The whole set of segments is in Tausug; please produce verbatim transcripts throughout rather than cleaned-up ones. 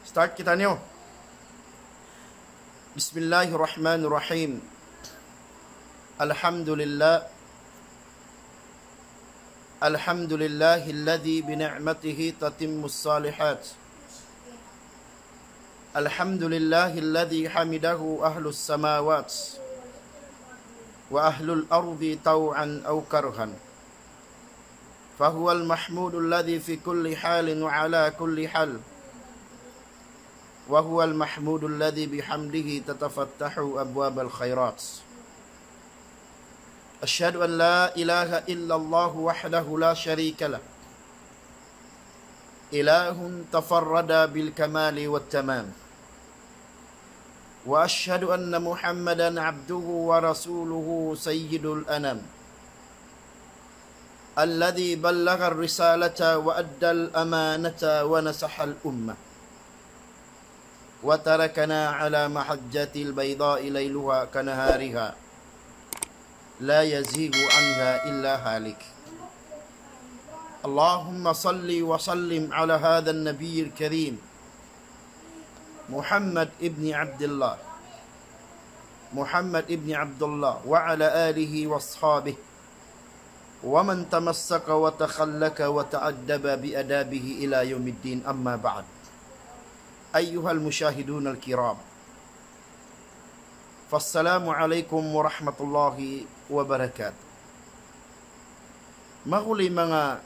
Start kitaniyu. بسم الله الرحمن الرحيم. الحمد لله. الحمد لله الذي بنعمته تتم الصالحات. الحمد لله الذي حمده أهل السماوات وأهل الأرض طوعا أو كرها، فهو المحمود الذي في كل حال وعلى كل حال، وهو المحمود الذي بحمده تتفتح أبواب الخيرات. أشهد أن لا إله إلا الله وحده لا شريك له، إله تفرد بالكمال والتمام، وأشهد أن محمدا عبده ورسوله سيد الأنام، الذي بلغ الرسالة وأدى الأمانة ونصح الأمة، وتركنا على محجة البيضاء ليلها كنهارها، لا يزيغ عنها إلا هالك. اللهم صل وسلم على هذا النبي الكريم، محمد ابن عبد الله، محمد ابن عبد الله، وعلى آله وأصحابه، ومن تمسك وتخلق وتأدب بآدابه إلى يوم الدين، أما بعد. أيها المشاهدون الكرام، فالسلام عليكم ورحمة الله وبركاته. Mahuli manga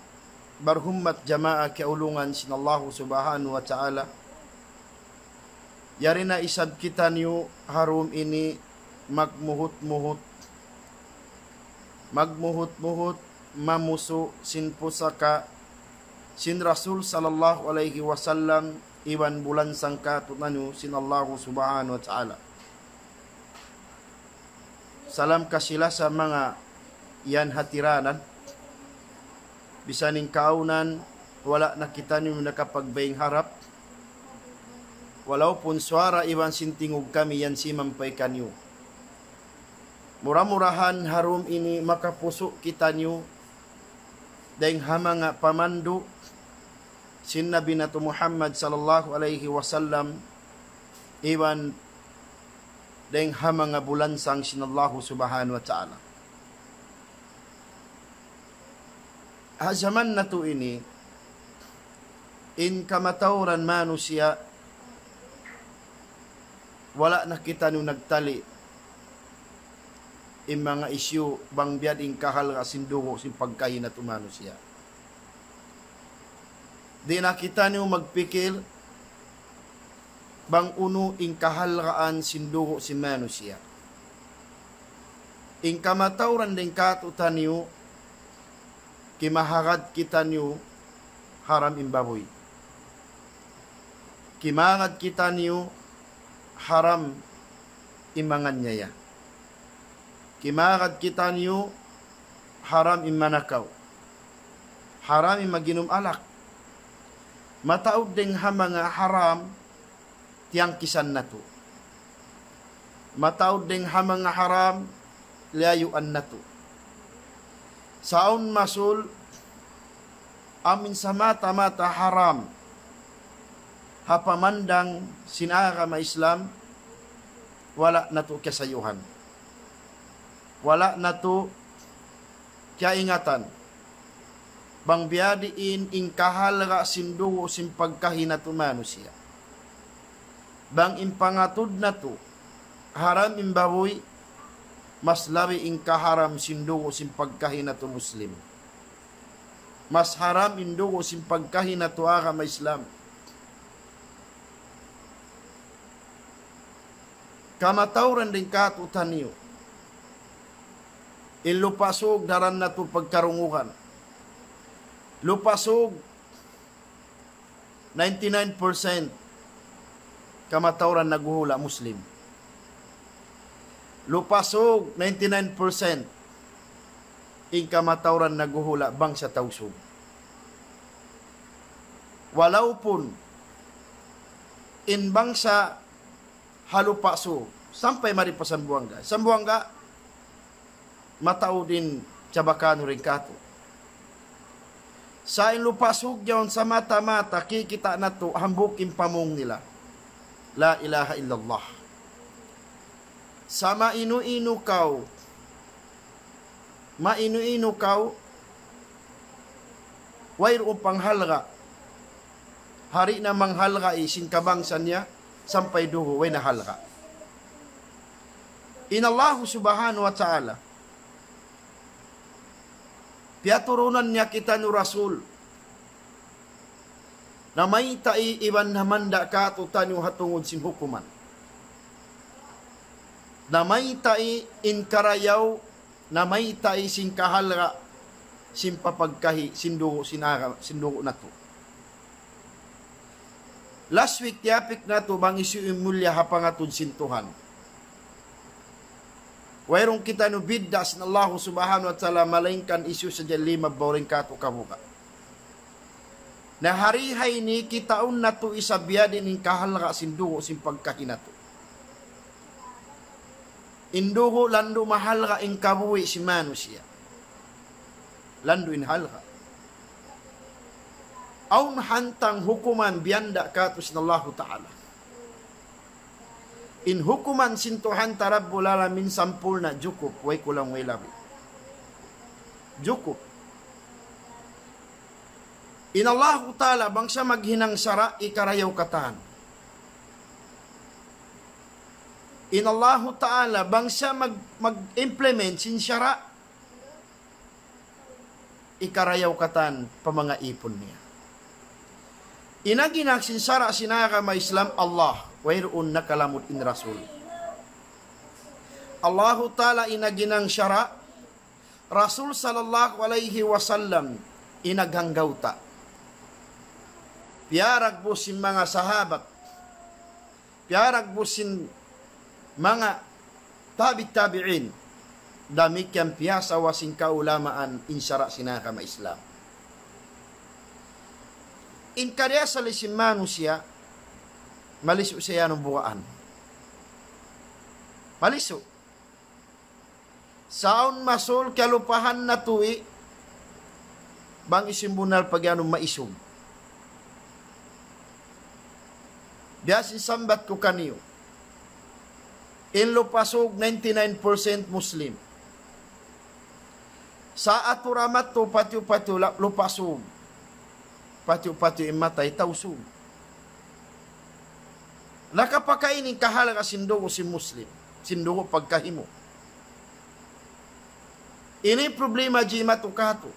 barhummat jamaa kiyaulungan sin Allahu Subhanahu wa Ta'ala. Yari na isab kitaniyu ha dum ini magmuhut-muhut, magmuhut-muhut, mamusu' sin pusaka' sin Rasul sallallahu alayhi wasallam iban bulansang kātu'niyu sin Allahu Subhanahu wa Ta'ala. Salam kasi-lasa manga yan hatiranan. Bisan in kaawnan, wala' na kitaniyu nakapagbaying harap. Walaupun suwara iban sin tingug kami yan simampay kaniyu. Mura-murahan ha dum ini makapusu' kitaniyu dayng ha manga pamandu' sin Nabi natu' Muhammad sallallahu alayhi wasallam iban dayng ha manga bulansang sin Allahu Subhanahu wa Ta'ala. Ha jaman natu' ini, in kamatauran manusiya', wala' na kitaniyu nagtali' in manga issue bang biya' diin in kahalga' sin dugu' sin pagkahi natu' manusiya'. Di' na kitaniyu magpikil bang unu in kahalgaan sin dugu' sin manusiya'. In kamatauran dayn kātu'niyu, kimahagad kitaniyu haram in babuy. Kimahagad kitaniyu haram in manganiyaya. Kimahagad kitaniyu haram in manakaw. Haram in maginum alak. Mataud dayn ha manga haram tiyangkisan natu'. Mataud dayn ha manga haram liyayuan natu'. Sa' awn masul amu in samata-mata haram ha pamandang sin agama Islam, wala' natu' kiyasayuhan. Wala' natu' kiyaingatan bang biya' diin in kahalga' sin dugu' sin pagkahi natu' manusiya'. Bang in pangatud natu' haram in babuy, mas labi in kaharam sin dugu' sin pagkahi natu' Muslim. Mas haram in dugu' sin pagkahi natu' agama Islam. Kamatauran dayn kātu'niyu. In Lupa' Sug daran natu' pagkarungugan. Lupa' Sug, ninety-nine percent kamatauran naghuhula' Muslim. Lupa' Sug, ninety-nine percent in kamatauran naghuhula' bangsa Tausug. Walaupun in bangsa ha Lupa' Sug, sampay mari pa Sambuwangga. Sambuwangga, mataud in Chabacano dayn kātu'. Sa' in lupa' sug yaun sa mata-mata, kikita' natu', hambuuk in pamung nila. La ilaha illallah. Sa' mainu-inu kaw, mainu-inu kaw, wayruun panghalga'. Hari na manghalga' sin kabangsa niya, sampay dugu', way na halga'. In Allahu subhanahu wa ta'ala, piyaturunan niya kitaniyu rasul. Namayta' iban namanda' kātu'niyu ha tungud sin hukuman. Namayta' in karayaw, namayta' sin kahalga', sin papagkahi, sin dugu', sin aga, sin dugu' natu'. Last week, tiyapik natu' bang hisiyu in mulliya ha pangatud sin Tuhan. Wayruun kitaniyu bidda' sin Allahu subhanahu wa ta'ala, malaingkan hisiyu sadja in lima baw dayn kātu' kabuga'. Na hari ha ini kitaun natu' isab biyadiin in kahalga' sin dugu' sin pagkahi natu'. In dugu' landu' mahalga' in kabuhi' sin manusiya'. Landu' in halga'. Awn hantang hukuman biyanda' kātu' sin Allahu Ta'ala. In hukuman sin Tuhan ta Rabbul Alamin sampurna', jukup, way kulang, way labi. Jukup. In Allahu Ta'ala bang siya maghinang sara', hikarayaw katan. In Allahu Ta'ala bang siya mag-, mag-implement sin sara', hikarayaw katan pa manga īpun niya. In naghinang sin sara' sin agama Islam, Allah, wayruun nakalamud in Rasul. Allahu Ta'ala in naghinang sara', Rasul sallallahu alayhi wasallam in naghanggawta'. Piyaragbus sin manga sahabat, piyaragbus sin manga tabi' tabi'in, damikkiyan piyasawa sin kaulamaan in sara' sin agama Islam. In kariyasali sin manusiya', malisu' siya yan bugaan. Malisu'. Sa' awn masul kiyalupahan natu' i, bang hisiyu in bunnal pag'iyanun maisug. Biya' sin sambat ku kaniyu. In Lupa' Sug ninety-nine percent Muslim. Sa' atura madtu patiyu-patiyu la-, Lupa' Sug. Patiyu-patiyu in matay Tausug. Nakapakain in kahalga' sin dugu' sin Muslim, sin dugu' pagkahi mu. Ini problema jimatu katu'.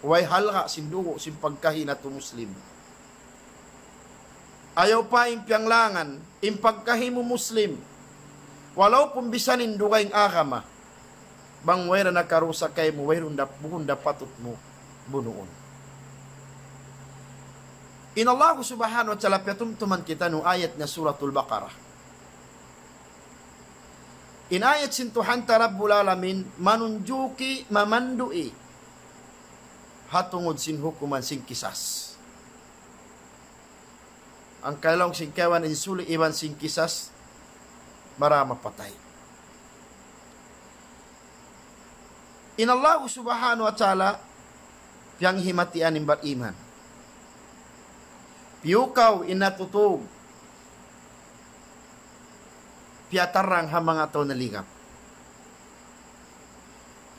Way halga' sin dugu' sin pagkahi natu' Muslim. Ayaw pa in piyanglangan, in pagkahi mu Muslim. Walaupun bisan in dugaing agama, bang wayra nakarusak kaymu, wayruun da, bukun da patut mu bunuun. In Allah subhanahu wa ta'ala piyatumtuman kitaniyu ayat na Suratul Baqarah. In ayat sin Tuhan ta Rabbul Alamin, manunjuki, mamandu'i, ha tungud sin hukuman sin kisas. Hangkan laung sin kaibanan in suli' iban sin kisas, mara mapatay. In Allah subhanahu wa ta'ala, piyanghimatian in bariman. Piyukaw in natutug. Piyatarrang ha manga tau nalingap.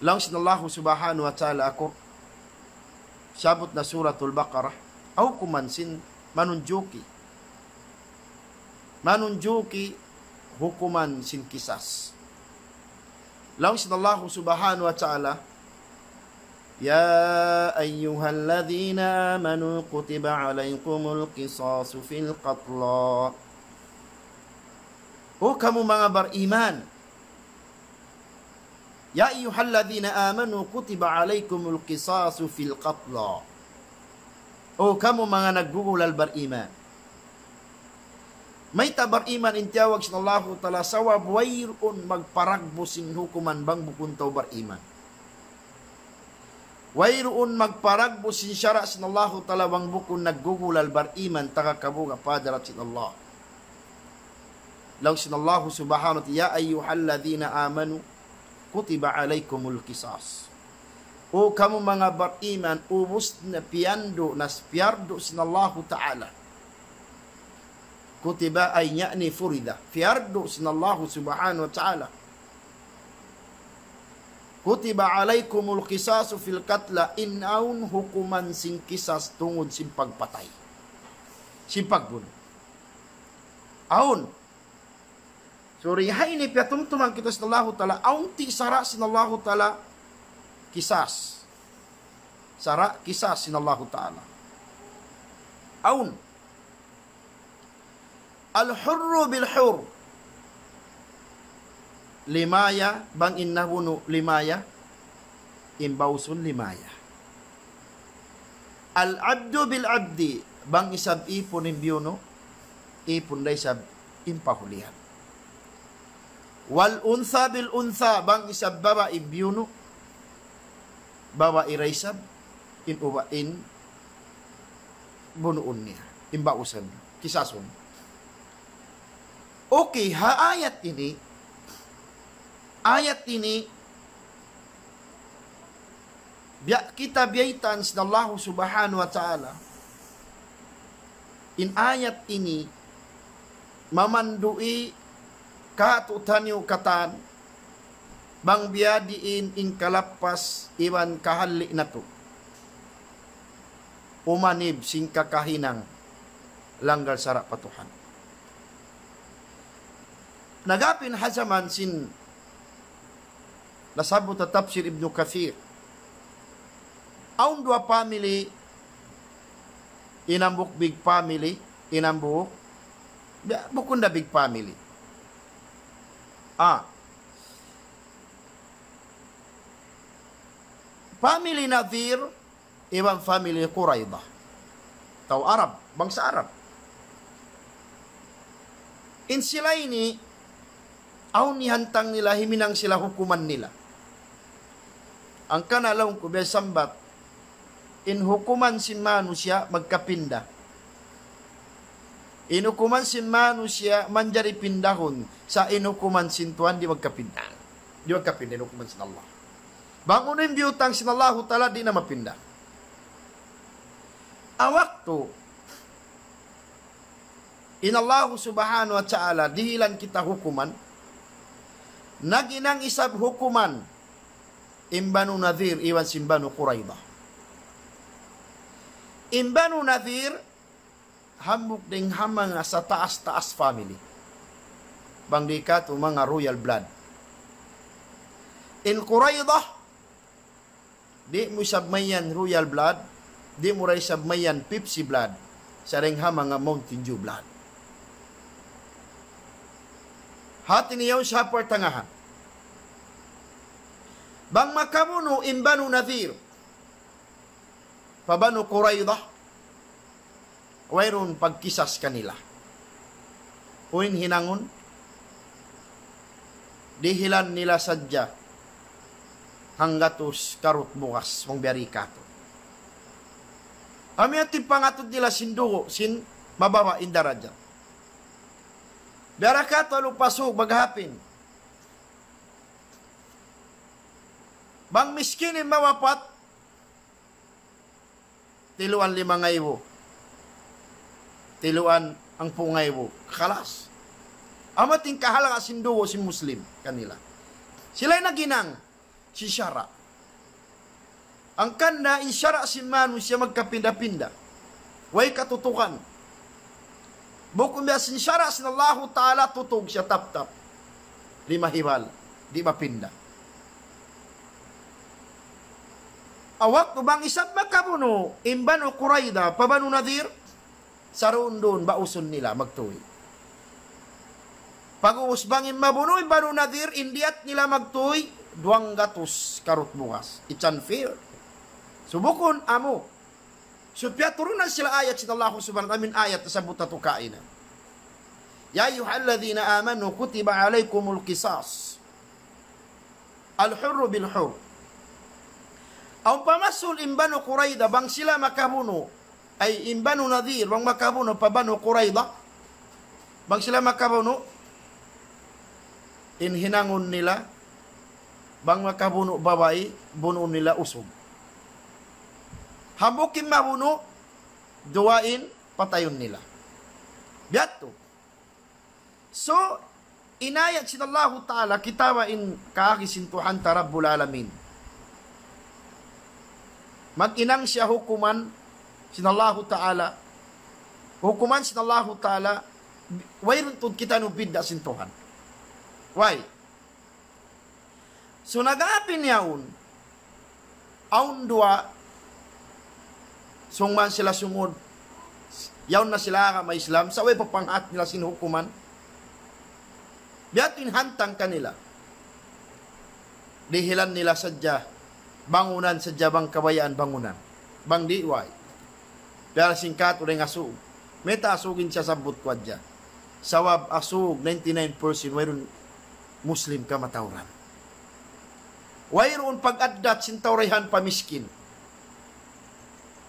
Laung sin Allah subhanahu wa ta'ala aku, sabut na Suratul Baqarah, aw kuman sin manunjuki. Manunjuki hukuman sin kisas. Laung sin Allah subhanahu wa ta'ala, يا أيها الذين آمنوا كتب عليكم القصاص في القتلى. O kamu manga bariman, يا أيها الذين آمنوا كتب عليكم القصاص في القتلى. O kamu manga naggugulal bariman. Mayta' bariman in tiyawag sin Allahu Ta'ala sabab wayruun magparagbu sin hukuman bang bukun tau bariman. Wayruun magparagbu sin sara' sin Allahu Ta'ala bang bukun naggugulal bariman taga kabuga' pa hadarat sin Allah. Laung sin Allah subhanahu wa ta'ala, يا أيها الذين آمنوا كتب عليكم القصاص. O kamu manga bariman, ubus na piyandu' na, piyardu' sin Allahu Ta'ala. Kutiba ay niya ni furida. Piyardu' sin Allahu Subhanahu wa Ta'ala. Kutiba alaykumul qisasu fil qatla, in awn hukuman sin qisas tungud sin pagpatay. Sin pagbunu'. Awn. So, di ha ini piyatumtuman kita sin Allahu Ta'ala, awn ti sara' sin Allahu Ta'ala qisas. Sara' qisas sin Allahu Ta'ala. Awn. Al-hurru bil-hurr. Limaya, bang in nabunu' limaya, in bausun limaya. Al-abdu bil-abdi, bang isab ipun in biyunu', ipun da isab in pahulihan. Wal-untha bil-untha, bang isab babai in biyunu', babai da isab in uba-, in bunuun niya, in bausun, qisasun. Okay, ha ayat ini, ayat ini, biya' kita biyaytaan sin Allahu Subhanahu wa Ta'ala. In ayat ini, mamandu'i kātu'niyu katan, bang biyadiin in kalappas iban kahalli' natu'. Umanib sin kakahinang langgal sara' pa Tuhan. Nagapin ha jaman sin nasabbut ha tafsir Ibnu Kathir. Awn duwa family, in hambuuk big family, in hambuuk, bukun da big family. Ah. Family Nadir, iban family Quraidah. Tau Arab, bangsa Arab. In sila ini, awn hihantang nila, himinang sila hukuman nila. Hangkan laung ku biya' sambat, in hukuman sin manusiya' magkapinda. In hukuman sin manusiya' manjari pindahun, sa' in hukuman sin Tuhan di' magkapinda. Di' magkapinda in hukuman sin Allah. Bang unu in biyutang sin Allahu Ta'ala di' na mapinda. Awak tu, in Allahu Subhanahu wa Ta'ala dihilan kita hukuman, naghinang isab hukuman, in Banu Nadir, iban sin Banu Quraidah. In Banu Nadir, hambuuk dayn ha manga sataas-taas family. Bang di' katu' manga royal blood. In Quraidah, di' mu isab mayan royal blood, di' mu da isab mayan Pepsi blood, sa' dayn ha manga Mountain Dew blood. Hati niya yaun sa partangahan. Bang makabunu' in Banu Nadir pa Banu Quraidah, wayruun pagkisas kanila. Unu in hinangun, dihilan nila sadja hanggatus karut bugas, bang biya' di katu'. Amu yan in pangatud nila sin dugu', sin mababa' in darajat. Biya' da katu' ha Lupa' Sug, maghapin. Bang miskin in mawapat, tiluan lima ngaibu. Tiluan hangpu' ngaibu. Khalas. Amu yan in kahalga' sin dugu' sin Muslim kanila. Sila in naghinang sin sara'. Hangkan da in sara' sin manusiya' magkapinda-pinda. Way katutukan. Bukun biya' sin sara' sin Allahu Ta'ala tutug siya taptap. Di' mahibal. Di' mapinda. Awak tu bang isab makabunu' in Banu Quraidah pa Banu Nadir, saruun-duun bausun nila magtuy. Pag'ubus bang in mabunu' in Banu Nadir, in diyat nila magtuy, duwanggatus karut bugas. It's unfair. So bukun amu. So piyaturunan sila ayat sin Allah Subhanahu wa Ta'ala, amu in ayat nasabbut natu' kaina. يا أيها الذين آمنوا كتب عليكم القصاص. الحر بالحر. Awn pamasul in Banu Quraidah, bang sila makabunu', ay in Banu Nadir, bang makabunu' pa Banu Quraidah, bang sila makabunu', in hinangun nila, bang makabunu' babai, bunuun nila usug. Hambuuk in mabunu', duwa in patayun nila. Biya' tu. So, in ayat sin Allahu Ta'ala, kita' ba in kaagi sin Tuhan ta Rabbul Alamin. Maghinang siya hukuman sin Allahu Ta'ala. Hukuman sin Allahu Ta'ala, wayruun tuud kitaniyu bidda' sin Tuhan. Why? So, nag-aapin yaun, awn duwa, sung man sila sumud, yaun na sila agama Islam, sa' way pa panghat nila sin hukuman. Biya' tu in hantang kanila. Dihilan nila sadja, bangunan sadja bang kabayaan bangunan. Bang di' way. Biya' sin katu' dayn asug. Mayta' asug in siyasabbut ku hadja. Sabab asug ninety-nine percent wayruun Muslim kamatauran. Wayruun pag-addat sin tau dayahan pa miskin.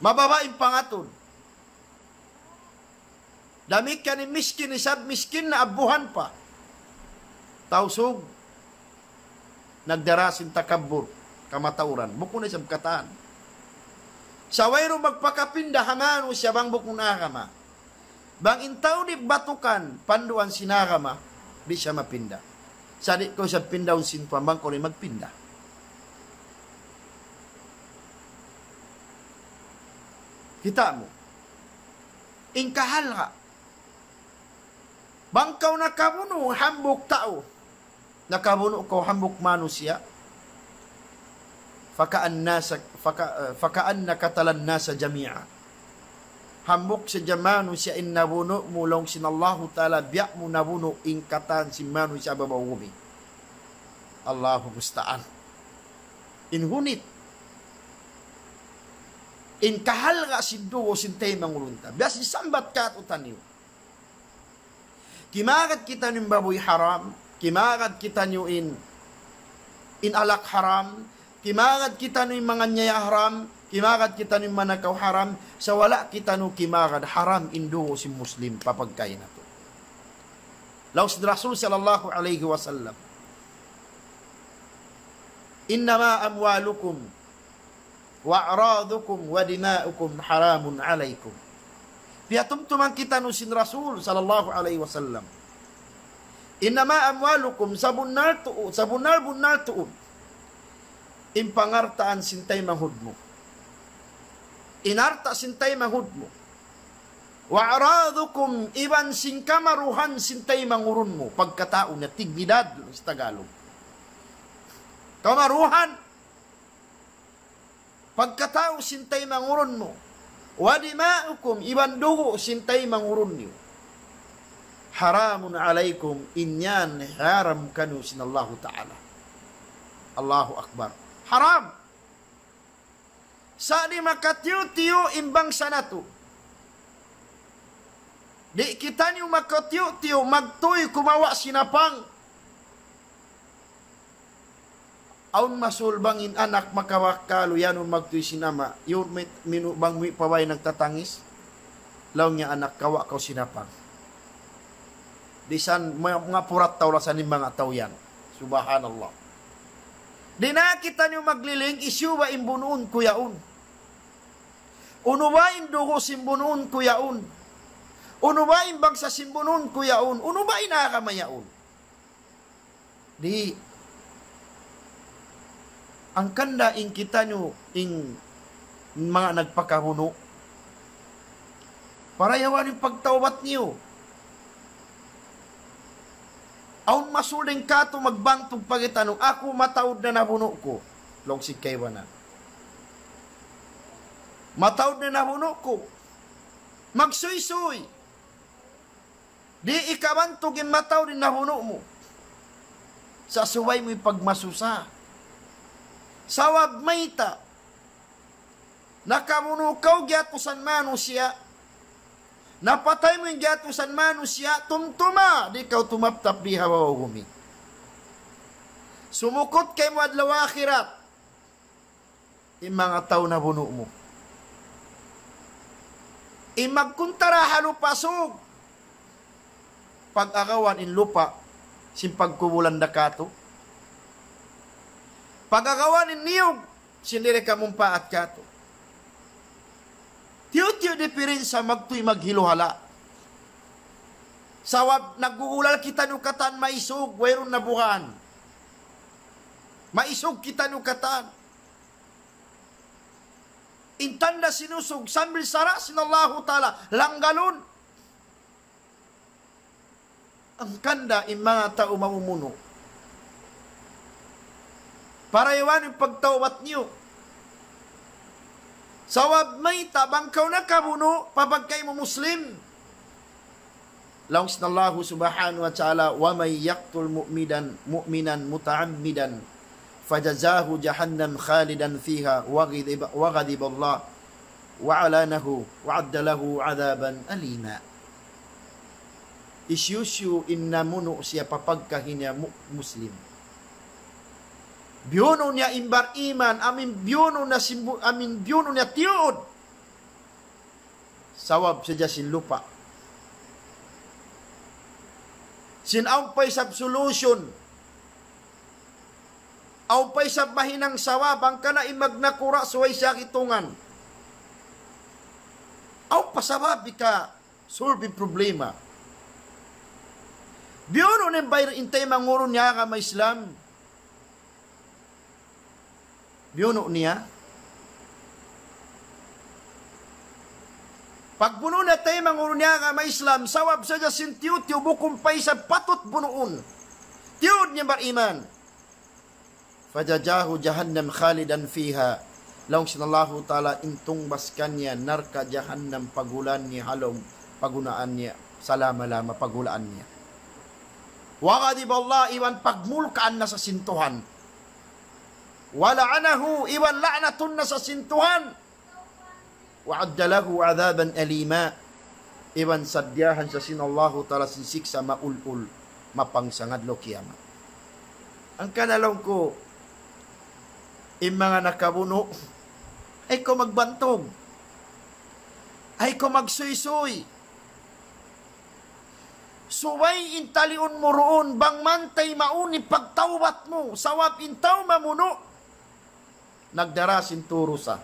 Mababa' in pangatud. Damikkiyan in miskin, isab miskin na abuhan pa. Tausug. Nagdara sin takabbur, kamatauran. Bukun na isab katan. Sa' wayruun magpakapinda ha manusiya' bang bukun agama. Bang in tau di' batukan, panduan sin agama, di' siya mapinda. Sa' di' kaw isab pindaun sin Tuhan bang kaw di' magpinda. Kita' mu. In kahalga'. Bang kaw nakabunu' hambuuk tau. Nakabunu' kaw hambuuk manusiya'. فكأن الناس، فك-، فكأن قتل الناس جميعا. Hambuuk sadja manusiya' in nabunu' mu laung sin Allahu Ta'ala, biya' mu nabunu' in katan sin manusiya' ha babaw gumi. Allahu musta'an. In hunit. In kahalga' sin dugu' sin taymanghud ta. Biya' sin sambat katu'taniyu. Kimagad kitaniyu in babuy haram, kimagad kitaniyu in, in alak haram, kimagad kitaniyu in manganyaya haram, kimagad kitaniyu in manakaw haram, sa' wala' kitaniyu kimagad haram in dugu' sin Muslim pa pagkahi natu'. Laung sin Rasul sallallahu alayhi wasallam, إنما أموالكم وأعراضكم ودماؤكم حرام عليكم. Piyatumtuman kitaniyu sin Rasul sallallahu alayhi wasallam. إنما أموالكم, sabunnal tuud, sabunnal-bunnal tuud. In pangaltaan sin taymanghud mu. In alta' sin taymanghud mu. وأعراضكم, iban sin kamaruhan sin taymanghud mu. Pagkatau niya, dignidad, sa Tagalog. Kamaruhan, pagkatau sin taymanghud mu. ودماؤكم, iban dugu' sin taymanghud niyu. حرام عليكم, in yan haram kaniyu sin Allahu Ta'ala. Allahu Akbar. Haram. Sa' di' makatiyu'-tiyu' in bangsa natu'. Di' kitaniyu makatiyu'-tiyu', magtuy kumawa' sinapang. Awn masul bang in anak makawak kalu, yaun magtuy sin ama', yaun may, minu-, bang may pabay nagtatangis, laung niya anak, kawa' kaw sinapang. Bisan ma-, manga purat tau lasan in manga tau yan. Subhanallah. Di' na kitaniyu magliling, hisiyu ba in bunuun ku yaun? Unu ba in dugu' sin bunuun ku yaun? Unu ba in bangsa sin bunuun ku yaun? Unu ba in agama yaun? Di'. Hangkan da in kitaniyu in manga nagpakabunu'. Parayawan in pagtawbat niyu. Awn masul dayn katu' magbantug pa kitaniyu, aku mataud na nabunu' ku. Laung sin kaibanan. Mataud na nabunu' ku. Magsuysuy. Di' ikabantug in mataud in nabunu' mu. Sa' subay mu ipagmasusa. Sabab mayta'? Nakabunu' kaw giyatusan manusiya'. Napatay mu in giyatusan manusiya', tumtuma, di' kaw tumaptap di ha babaw gumi. Sumukut kaymu adlaw akhirat. In manga tau nabunu' mu. In magkuntara ha lupa' sug. Pag-agawan in lupa', sin pagkubulan da katu'. Pag-agawan in niyug, sin di' da kamumpaat katu'. Tiyu'-tiyu' dipirensa magtuy maghiluhala'. Sabab nagugulal kitaniyu katan maisug, wayruun na bugaan. Maisug kitaniyu katan. In tanda' sin usug sambil sara' sin Allahu Ta'ala langgalun. Hangkan da in manga tau mamunu'. Parayawan in pagtawbat niyu. Sabab mayta' bang kaw nakabunu', pa pagkahi mu Muslim. Laung sin Allahu Subhanahu wa Ta'ala, ومن يقتل مؤمنا مؤمنا متعمدا فجزاؤه جهنم خالدا فيها وغضب، وغضب الله ولعنه وأعد له عذابا أليما. Hisiyu-siyu in namunu' siya pa pagkahi niya mu-, Muslim. Biyunu' niya in bar-iman, amu in biyunu' niya simbu-, amu in biyunu' niya tiyuud. Sabab sadja sin lupa'. Sin awn pa isab solution. Awn pa isab mahinang sabab, hangkan in magnakura' subay siya hitungan. Awn pa sabab hika solve in problema. Biyunu' niya in bayr in taymanghud niya agama Islam. Biyunu' niya. Pagbunu' niya taymanghud niya agama Islam, sabab sadja sin tiyu'-tiyu' bukun pa isab patut bunuun. Tiyuud niya bar-iman. فجزاؤه جهنم خالدا فيها. Laung sin Allahu Ta'ala in tungbas kaniya narka' jahannam pagulaan niya ha lawm pagunaan niya salama-lama pagulaan niya. وغضب الله, iban pagmulkaan na sa sin Tuhan. ولعنه, iban la'natun na sa sin Tuhan. وأعد له عذابا أليما. Iban sadiyahan sa sin Allahu Ta'ala sin siksa' maul-ul, mapang sa ngadlaw kiyamat. Hangkan laung ku, in manga nakabunu', ayaw kaw magbantug. Ayaw kaw magsuysuy. Subay in taliun mu duun, bang man taymaun in pagtawbat mu, sabab in tau mamunu', nagdara sin tū dusa.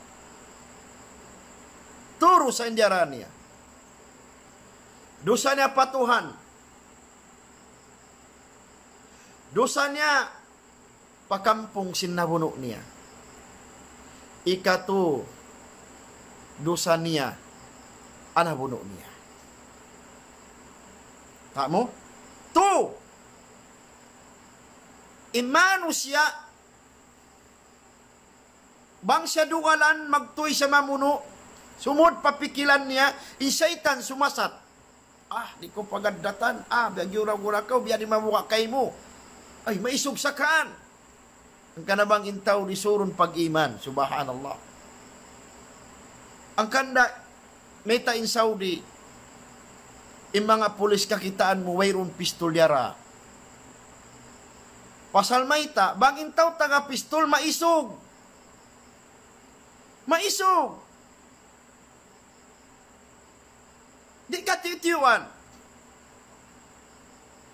Tū dusa in diyara niya. Dusa niya pa Tuhan. Dusa niya pa kampung sin nabunu' niya. Ikatū, dusa niya ha nabunu' niya. Tau mu? Tū. In manusiya', bang siya dugalan, magtuy siya mamunu', sumud pa pikilan niya, in saytan sumasat. Ah, di' ku pagaddatan. Ah, biya' giyura-gura kaw, biya' di' mabuga' kaymu. Ay, maisug sa kaan. Hangkan bang in tau disurun pag-iman. Subhanallah. Hangkan da, mayta' in Saudi, in manga pulis kakitaan mu, wayruun pistul diyara. Pasal mayta', bang in tau taga pistul, maisug. Maisug. Di' katiyu'-tiyuan.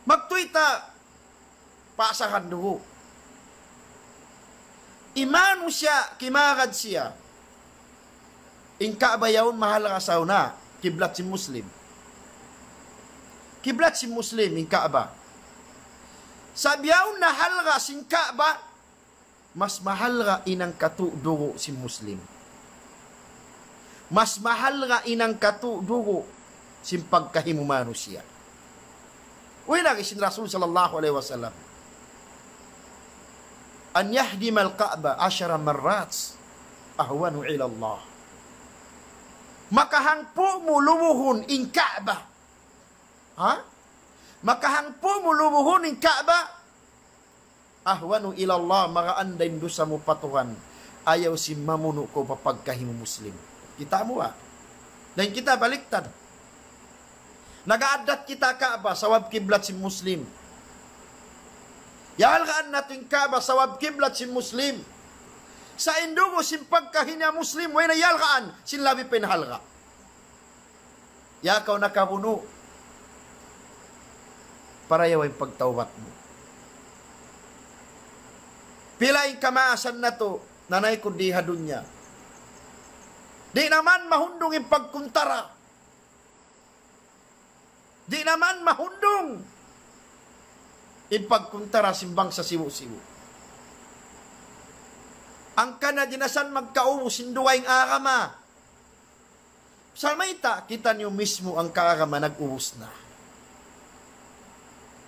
Magtuy ta, paasahan dugu'. In manusiya', kimagad siya. In Ka'bah yaun mahalga' sauna, kiblat sin Muslim. Kiblat sin Muslim, in Ka'bah. Sa' biyaun na halga' sin Ka'bah, mas mahalga' in hangkatu' dugu' sin Muslim. Mas mahalga' in hangkatu' dugu' sin pagkahi mu manusiya'. Uy, laung sin Rasul sallallahu alayhi wasallam, أن يهدم الكعبة عشر مرات أهون إلى الله. Makahangpu' mu lubuhun in Ka'bah. Ha? Makahangpu' mu lubuhun in Ka'bah. أهون إلى الله, magaan da in dusa mu pa Tuhan. Ayaw sin mamunu' kaw pa pagkahi mu Muslim. Kita' mu ba? Dayn kita baliktad. Nag-aaddat kita Ka'bah, sabab kiblat sin Muslim. Iyalgaan natu' in Ka'bah, sabab kiblat sin Muslim. Sa' in dugu' sin pagkahi niya Muslim, way na iyalgaan, sin labi pa in halga'. Ya kaw nakabunu', parayawa in pagtawbat mu. Pila in kamaasan natu', nanaykud di ha dunya. Di' na man mahundung in pagkuntara. Di' na man mahundung in pagkuntara sin bangsa sibu'-sibu'. Hangkan na di' na sa magkaubus in dugaing agama. Sa' mayta', kitaniyu mismu hangka agama nag-ubus na.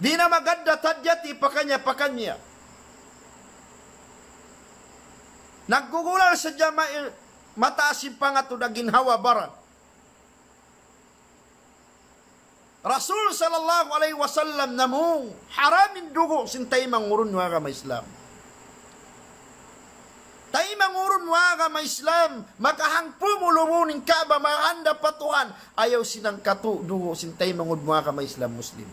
Di' na mag-addat-addat pakaniya-pakaniya. Naggugulal sadja ma-, mataas in pangatud ha ginhawa-baran. Rasul sallallahu alayhi wasallam namung haram in dugu' sin taymanghud mu agama Islam. Taymanghud mu agama Islam, makahangpu' mu lubun in Ka'bah, mahanda pa Tuhan, ayaw sin hangkatu' dugu' sin taymanghud mu agama Islam Muslim.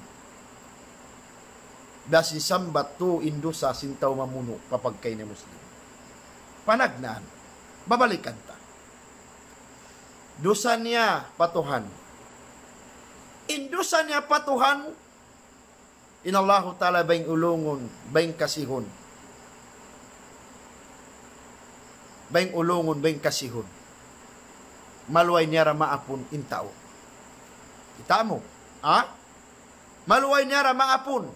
Biya' sin sambat tuud in dusa sin tau mamunu' pa pagkahi niya Muslim. Panagnaan. Babalikan ta. Dusa niya pa Tuhan. In dusa niya pa Tuhan, in Allahu Ta'ala bayng ulungun, bayng kasihun. Bayng ulungun, bayng kasihun. Maluhay niya ra maapun in tau. Kita' mu? Ha? Maluhay niya ra maapun.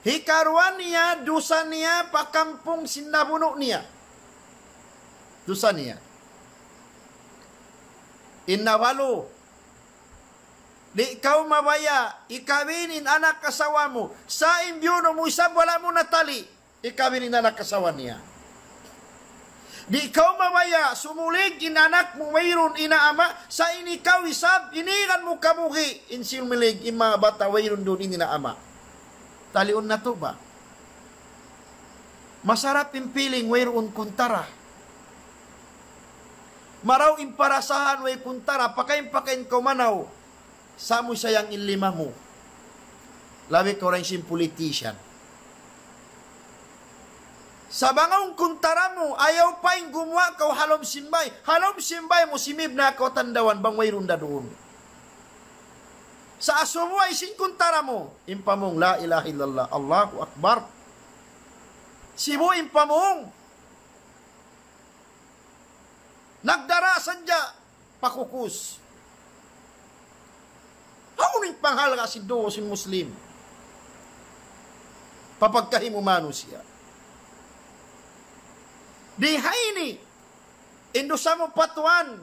Hikaruwa niya, dusa niya pa kampung sin nabunu' niya. Dusa niya. In nawalu, di' kaw mabaya' ikawin in anak asawa mu, sa' in biyunu' mu isab wala' mu natali', ikawin in anak asawa niya. Di' kaw mabaya' sumulig in anak mu wayruun ina' ama', sa' in ikaw isab, inigan mu kabuhi', in sumulig in manga bata' wayruun duun in ina' ama'. Taliun natu' ba? Masarap in piling wayruun kuntara. Marayaw in parasahan way kuntara, pakain-pakain kaw manaw. Sa' mu sayang in lima mu. Labi kaw dayn sin politician. Sa' bang awn kuntara mu, ayaw pa in gumuwa' kaw ha lawm sin bay. Ha lawm sin bay mu simib na kaw tandawan bang wayruun da duun. Sa' asubuhi sin kuntara mu, in pamung, La ilaha illallah, Allahu Akbar. Sibu' in pamung. Nagdara sadja pa kukus. Hawnu in panghalga' sin dugu' sin Muslim pa pagkahi mu manusiya'? Di' ha ini, in dusa mu pa Tuhan,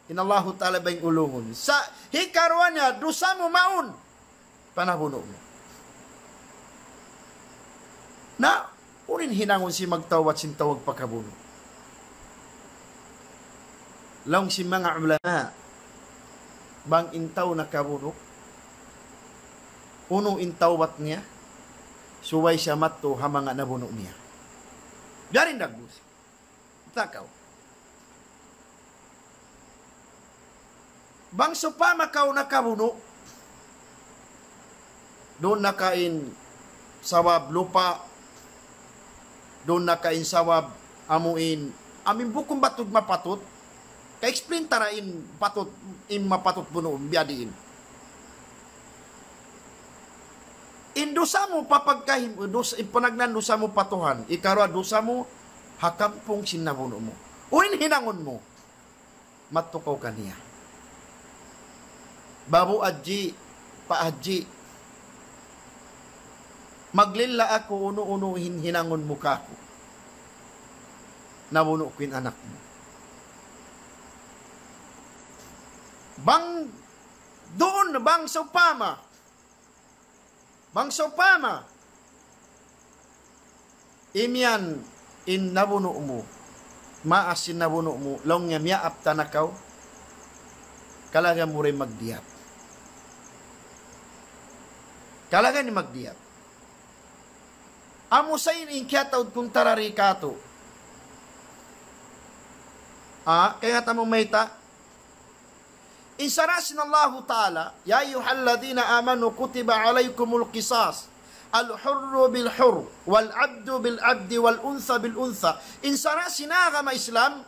in Allahu Ta'ala bayng ulungun. Sa' hikaruwa niya, dusa mu mawn pa nabunu' mu. Na, unu in hinangun sin magtawbat sin tau magpakabunu'? Laung sin manga ulama, bang in tau nakabunu', unu in tawbat niya, subay siya madtu ha manga nabunu' niya. Biya' diin dagbus. Takaw. Bang sawpama kaw nakabunu', duun na ka in sabab lupa', duun na ka in sabab amu in, amu in bukun batud mapatut, ka-explain ta ra in patut, in mapatut bunuun, biya' diin. In dusa mu pa pagkahi mu, dusa, in panagnaan dusa mu pa Tuhan, hikaruwa dusa mu ha kampung sin nabunu' mu. Unu in hinangun mu? Madtu kaw kaniya. Babu' Hadji, Pa' Hadji, maglilla aku unu-unu in hinangun mu kāku'. Nabunu' ku in anak mu. Bang duun, bang sawpama, bang sawpama, imiyan in nabunu' mu, maas in nabunu' mu, laung niya miyaap ta na kaw, kalagihan mu ra in magdiyat. Kalagihan in magdiyat. Amu sa in kiyataud kuntara di kātu'. Ah, kaingatan mu mayta'? In sara' sin Allahu Ta'ala, يا أيها الذين آمنوا كتب عليكم القصاص الحر بالحر والعبد بالعبد والأنثى بالأنثى. In sara' sin agama Islam,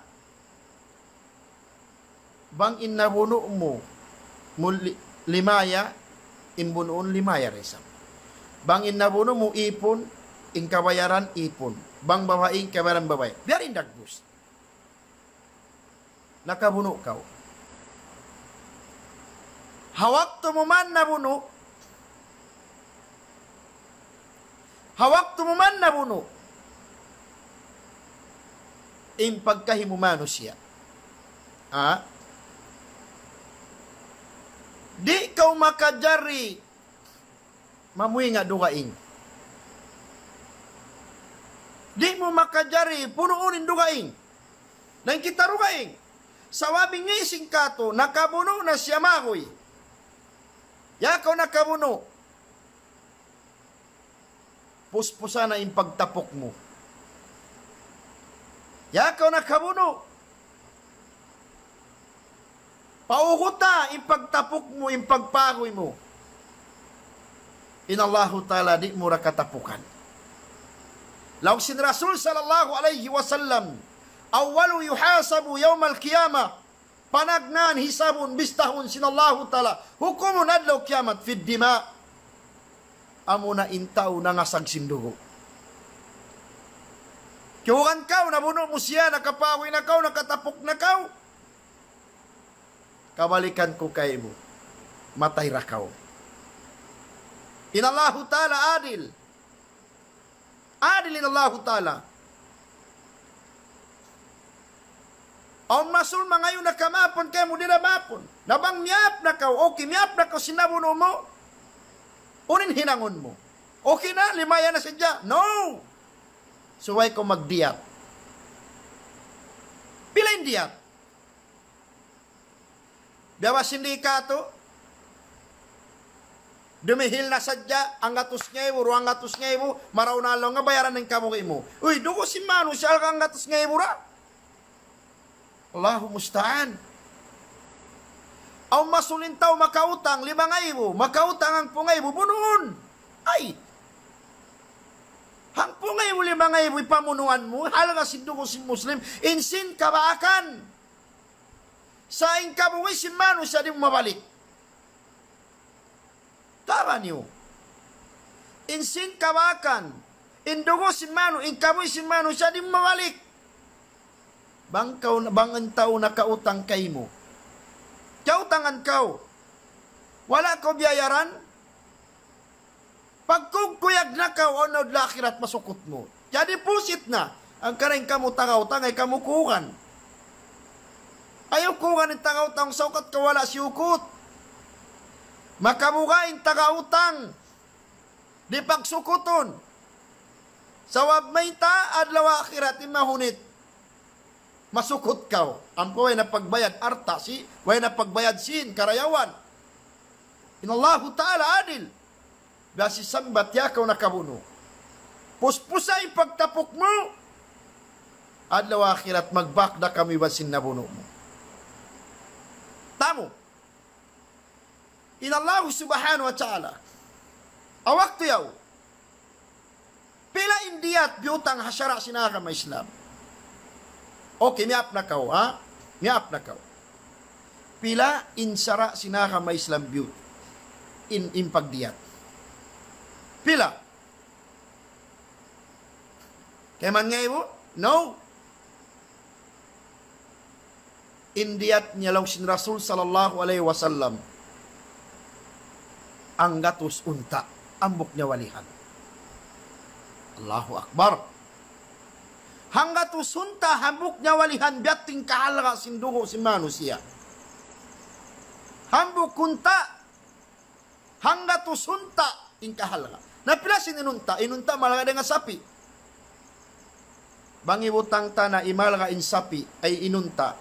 bang in nabunu' mu, mu li-, limaya, in bunuun limaya da isab. Bang in nabunu' mu ipun, in kabayaran ipun. Bang babai, in kabayaran babai. Biya' diin dagbus. nakabunu' kaw. Ha waktu mu man nabunu', ha waktu mu man nabunu', in pagkahi mu manusiya'. Ha? Di' kaw makajari mamuinga' dugaing. Di' mu makajari punuun in dugaing. Na in kita dugaing. Sabab in ngī' sin katu', nakabunu' na siya maguy. Ya kaw nakabunu'. Puspusa na in pagtapuk mu. Ya kaw nakabunu'. Pauguta in pagtapuk mu, in pagpaguy mu. In Allahu Ta'ala di' mu ra katapukan. Laung sin Rasul sallallahu alayhi wasallam, أول يحاسب يوم القيامة, panagnaan hisabun, bistahun sin Allahu Ta'ala, hukumun adlaw kiyamat, في الدماء. Amuna in tau nangasag sin dugu'. Kiyugan kaw, nabunu' mu siya, nakapawi na kaw, nakatapuk na kaw. Kabalikan ku kaymu, matay ra kaw. In Allahu Ta'ala adil. Adil in Allahu Ta'ala. Awn masul mangayu' na kamapun kaymu, di' na mapun. Na bang miyap na kaw, okay, miyap na kaw sin nabunu' mu. Unu in hinangun mu? Okay na, limaya na sadja. No! Subay kaw magdiyat. Pila in diyat? Biya' ba sin di' katu'? Dumihil na sadja, hanggatus ngaibu, duwanggatus ngaibu, marayaw na laung nga bayaran in kabuhi' mu. Uy, dugu' sin manusiya' halga' hanggatus ngaibu ra. Allahu musta'an. Awn masul in tau makautang lima ngaibu, makautang hangpu' ngaibu, bunuun. Ay! Hangpu' ngaibu, lima ngaibu, ipamunuan mu, halga' sin dugu' sin Muslim, in sin kabaakan. Sa' in kabuhi' sin manusiya' di' mu mabalik. Tama niyu. In sin kabaakan, in dugu' sin manu-, in kabuhi' sin manusiya' di' mu mabalik. Bang kaw, bang in tau nakautang kaymu. Kiyautangan kaw. Wala' kaw biyayaran. Pagkugkuyag na kaw, awn na adlaw akhirat masukut mu. Jadi pusit na. Hangkan in kamu tagautang, ayaw kamu kugan. Ayaw kugan in tagautang, saukat kaw wala' siyukut. Makabuga' in tagautang. Di' pagsukutun. Sabab mayta', adlaw akhirat in mahunit. Masukut kaw. Ampa way na pagbayad alta' sin, way na pagbayad sin karayawan. In Allahu Ta'ala adil. Biya' sin sambat, ya kaw nakabunu'. Puspusa in pagtapuk mu. Adlaw akhirat magbak da kamu iban sin nabunu' mu. Tamu. In Allahu Subhanahu wa Ta'ala. Ha waktu yaun. Pila in diyat biyutang ha sara' sin agama Islam? Okay, miyap na kaw, ha? Miyap na kaw. Pila in sara' sin agama Islam biyut-, in, in pagdiyat? Pila? Kayman ngaibu? No. In diyat niya laung sin Rasul sallallahu alayhi wasallam, hanggatus unta', hambuuk niya walihan. Allahu Akbar. Hanggatus unta', hambuuk niya walihan, biya' ha yan in kahalga' sin dugu' sin manusiya'. Hambuuk unta', hanggatus unta' in kahalga'. Na pila sin in unta'? In unta' mahalga' dayn ha sapi'. Bang hibutang ta na imahalga' in sapi', ay in unta'.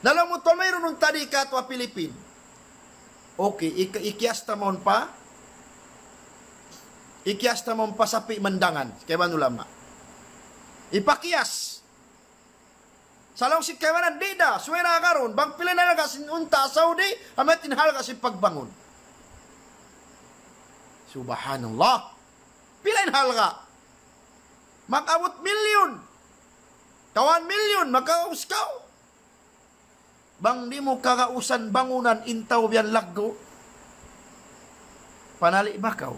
Na laung mu tuwan mayruun unta' di' katu' ha Pilipin. Okay, ik-, ikiyas ta mawn pa, ikiyas ta mawn pa sapi' mandangan. Kaibanan ulama. Ipakiyas. Sa' laung sin kaibanan, di' da, subay da agarun. Bang pila in halga' sin unta' Saudi, amu yan in halga' sin pagbangun. Subhanallah. Pila in halga'? Mag-abut milyun. Kawan milyun, makagaus kaw. Bang di' mu kagausan bangunan in tau biya' yan laggu'. Panali' ba kaw?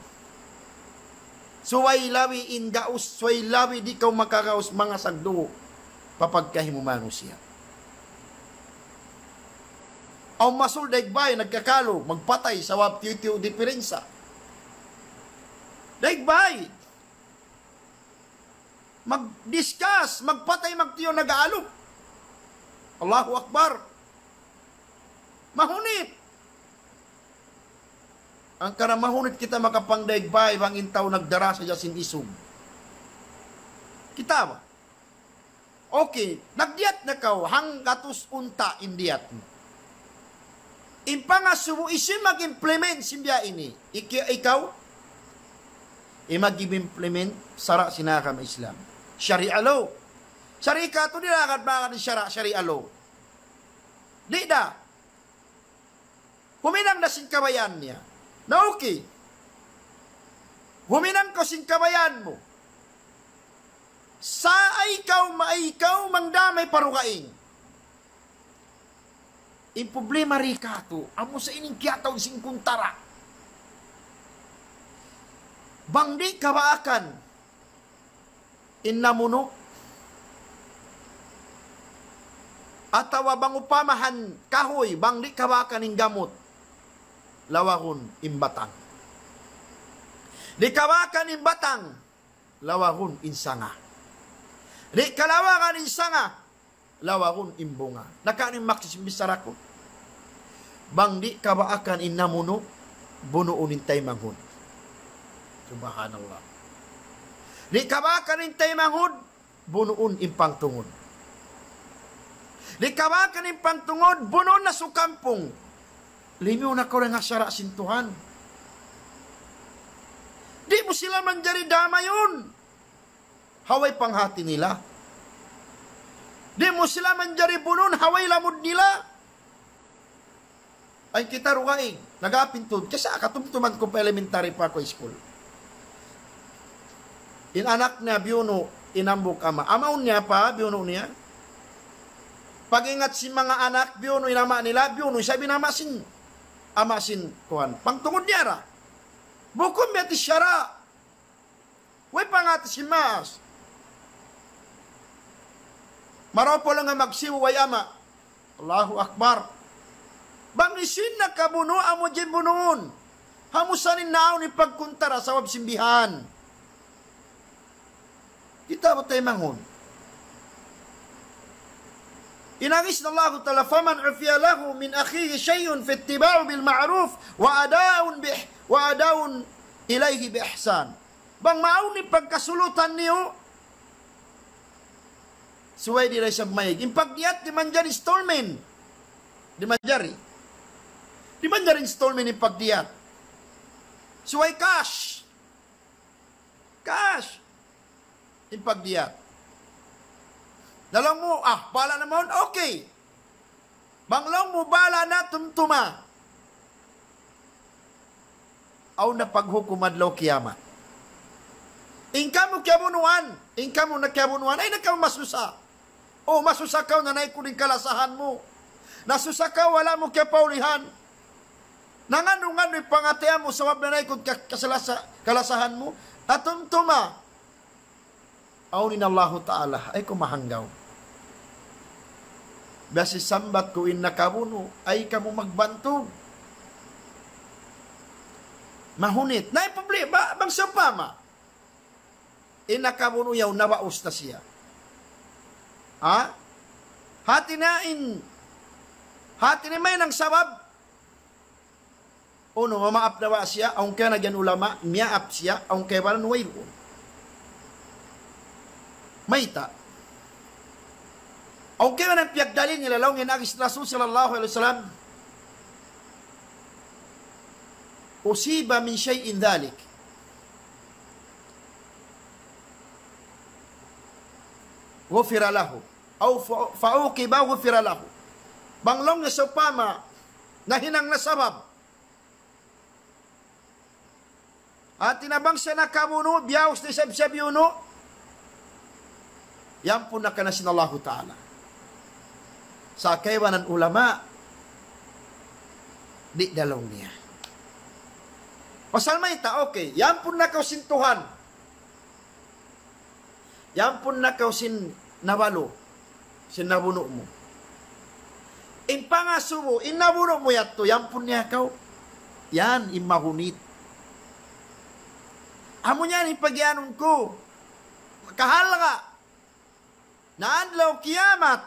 Subay labi in gaus, subay labi di' kaw makagaus mangasag dugu' pa pagkahi mu manusiya'. Awn masul daig bay nagkakalu, magpatay sabab tiyu'-tiyu' dipirensa. Daig bay. Mag-discuss, magpatay, magtiyu' nag-aalup. Allahu Akbar. Mahunit. Hangkan mahunit kita makapangdaig bay bang in tau nagdara sadja sin isug. Kita' ba? Okay, nagdiyat na kaw, hanggatus unta' in diyat mu. In pangasubu hisiyu mag-implement sin biya' ini? Iki-, ikaw? In mag-implement sara' sin agama Islam. Sharia law. Sharia katu' di' agad magad sharia, sharia law. Di' da. Huminang da sin kabayaan niya. Na okay. Huminang kaw sin kabayaan mu. Sa' ayaw kaw, ayaw kaw mangdamay pa dugaing. In problema di katu', amu sa ini in kiyataud sin kuntara. Bang di' kabaakan in namunu', atawa bang upamahan kahuy, bang di' kabaakan in gamut, lawagun in batang. Di' kabaakan in batang, lawagun in sanga. Di' kalawagan in sanga, lawagun in bunga. Na kaw ini maksud sin bichara ku. Bang di' kabaakan in namunu', bunuun in taymanghud. Subhanallah. Di' kabaakan in taymanghud, bunuun in pangtungud. Di' kabaakan in pangtungud, bunuun na sukampung. Limiyu na kaw dayn ha sara' sin Tuhan. Di' mu sila manjari damayun ha way panghati nila. Di' mu sila manjari bunun ha way lamud nila. Ay kita dugaing, nagapintud. Kasi katumtuman ku pa elementary pa aku school. In anak niya biyunu', in hambuuk ama'. Amaun niya pa, biyunu' niya. Pag-ingat sin manga anak, biyunu' in ama' nila, biyunu' isab in ama' sin, ama' sin kuwan. Pangtungud niya ra. Bukun biya' ti sara'. Way panghati sin maas. Marayaw pa laung magsibu' way ama'. Allahu Akbar. Bang hisiyu in nakabunu', amu jin bunuun. Amu sa in naawn in pagkuntara sabab sin bihan. Kita' ba taymanghud? In agi sin Allahu Ta'ala, فمن عفي له من أخيه شيء فاتباع بالمعروف وأداء بإح-، وأداء إليه بإحسان. Bang maawn in pagkasulutan niyu, subay diyā isab mayig. In pagdiyat di' manjari installment. Di' manjari. Di' manjari installment in pagdiyat. Subay cash. Cash. In pagdiyat. Na laung mu, ah, bahala' na mawn, okay. Bang laung mu bahala' na, tumtuma. Awn na paghukum adlaw kiyamat. In kamu kiyabunuan, in kamu na kiyabunuan, ay na kamu masusa. O, masusa kaw na naikud in kalasahan mu. Nasusa kaw, wala' mu kiyapaulihan. Nanganu-nganu in pangatayan mu, sabab na naikud ka-, kasalasa-, kalasahan mu. Atumtuma. Awn in Allahu Ta'ala, ayaw kamu mahanggaw. Biya' sin sambat ku in nakabunu', ayaw kamu magbantug. Mahunit. Na in problema, bang sawpama in nakabunu' yaun nabaus na siya. Ha? Hati niya in, hati niya mayan in sabab, unu, mamaap na ba siya? Awn kaibanan ulama, miyaap siya, awn kaibanan wayruun. Mayta'? Awn kaibanan piyagdalil nila laung in agi sin Rasul sallallahu alayhi wasallam, أصيب من شيء ذلك غفر له. أو ف-، فعوقب غفر له. Bang laung niya sawpama nahinang na sabab. Hati niya bang siya nakabunu', biyaus na isab siya biyunu'. Iyampun na kaniya sin Allahu Ta'ala. Sa' kaibanan ulama, di' da laung niya. Pasal mayta', okay, iyampun na kaw sin Tuhan. Iyampun na kaw sin nabalu, sin nabunu' mu. In pangasubu, in nabunu' mu yadtu, iyampun niya kaw. Yan, in mahunit. Amu niya in pagiyanun ku. Kahalga'. Na adlaw kiyamat.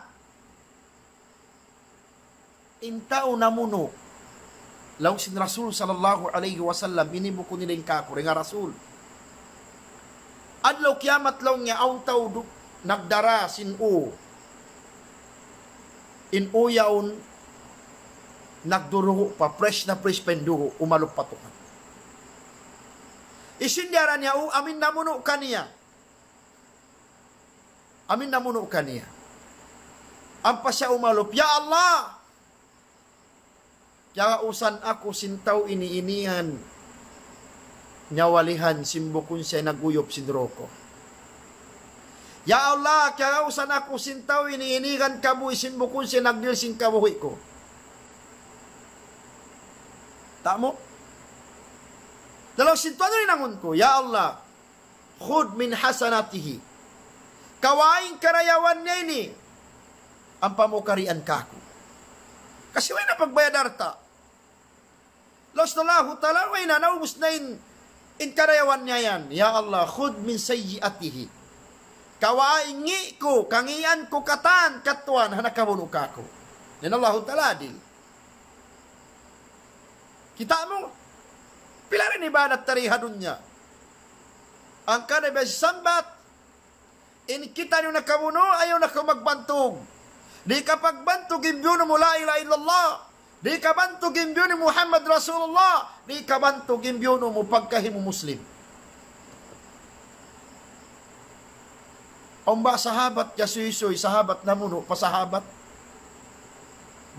In tau namunu'. Laung sin Rasul sallallahu alayhi wasallam, ini bukun nila in kaku, dayn ha Rasul. Adlaw kiyamat laung niya, awn tau du-, nagdara sin u. In u yaun, nagduruhu' pa, fresh na fresh pa in duhu', umalup pa Tuhan. Hisiyu in diyara niya u, amu in namunu' kaniya. Amu in namunu' kaniya. Ampa siya umalup, "Ya Allah, kiyagausan aku sin tau ini inihan nyawalihan sin bukun siya naguyup sin duruku. Ya Allah, kiyagausan aku sin tau ini inihan kabuhi' sin bukun siya nagdihil sin kabuhi' ku." Tamu? Laung sin Tuhan, hinangun ku, "Ya Allah, خذ من حسناته. Kawaa in karayawan niya ini, ampa mu karian kaku'." Kasi way na pagbayad alta'. Laung sin Allahu Ta'ala, way na, naubus na in, in karayawan niya yan. "Ya Allah, خذ من سيئاته. Kawaa in ngi' ku, kangian ku katan, katuan, ha nakabunu' kaku'." Yan Allahu Ta'ala adil. Kita' mu, pila da in ibadat ta di ha dunya. Hangkan na biya' sin sambat, in kitaniyu nakabunu', ayaw na kaw magbantug. Di' kaw pagbantug in biyunu' mu la ilaha illallah. Di' kaw bantug in biyunu' mu Muhammad Rasulullah. Di' kaw bantug in biyunu' mu pagkahi mu Muslim. Awn ba sahabat kiyasuysuy, sahabat namunu' pa sahabat?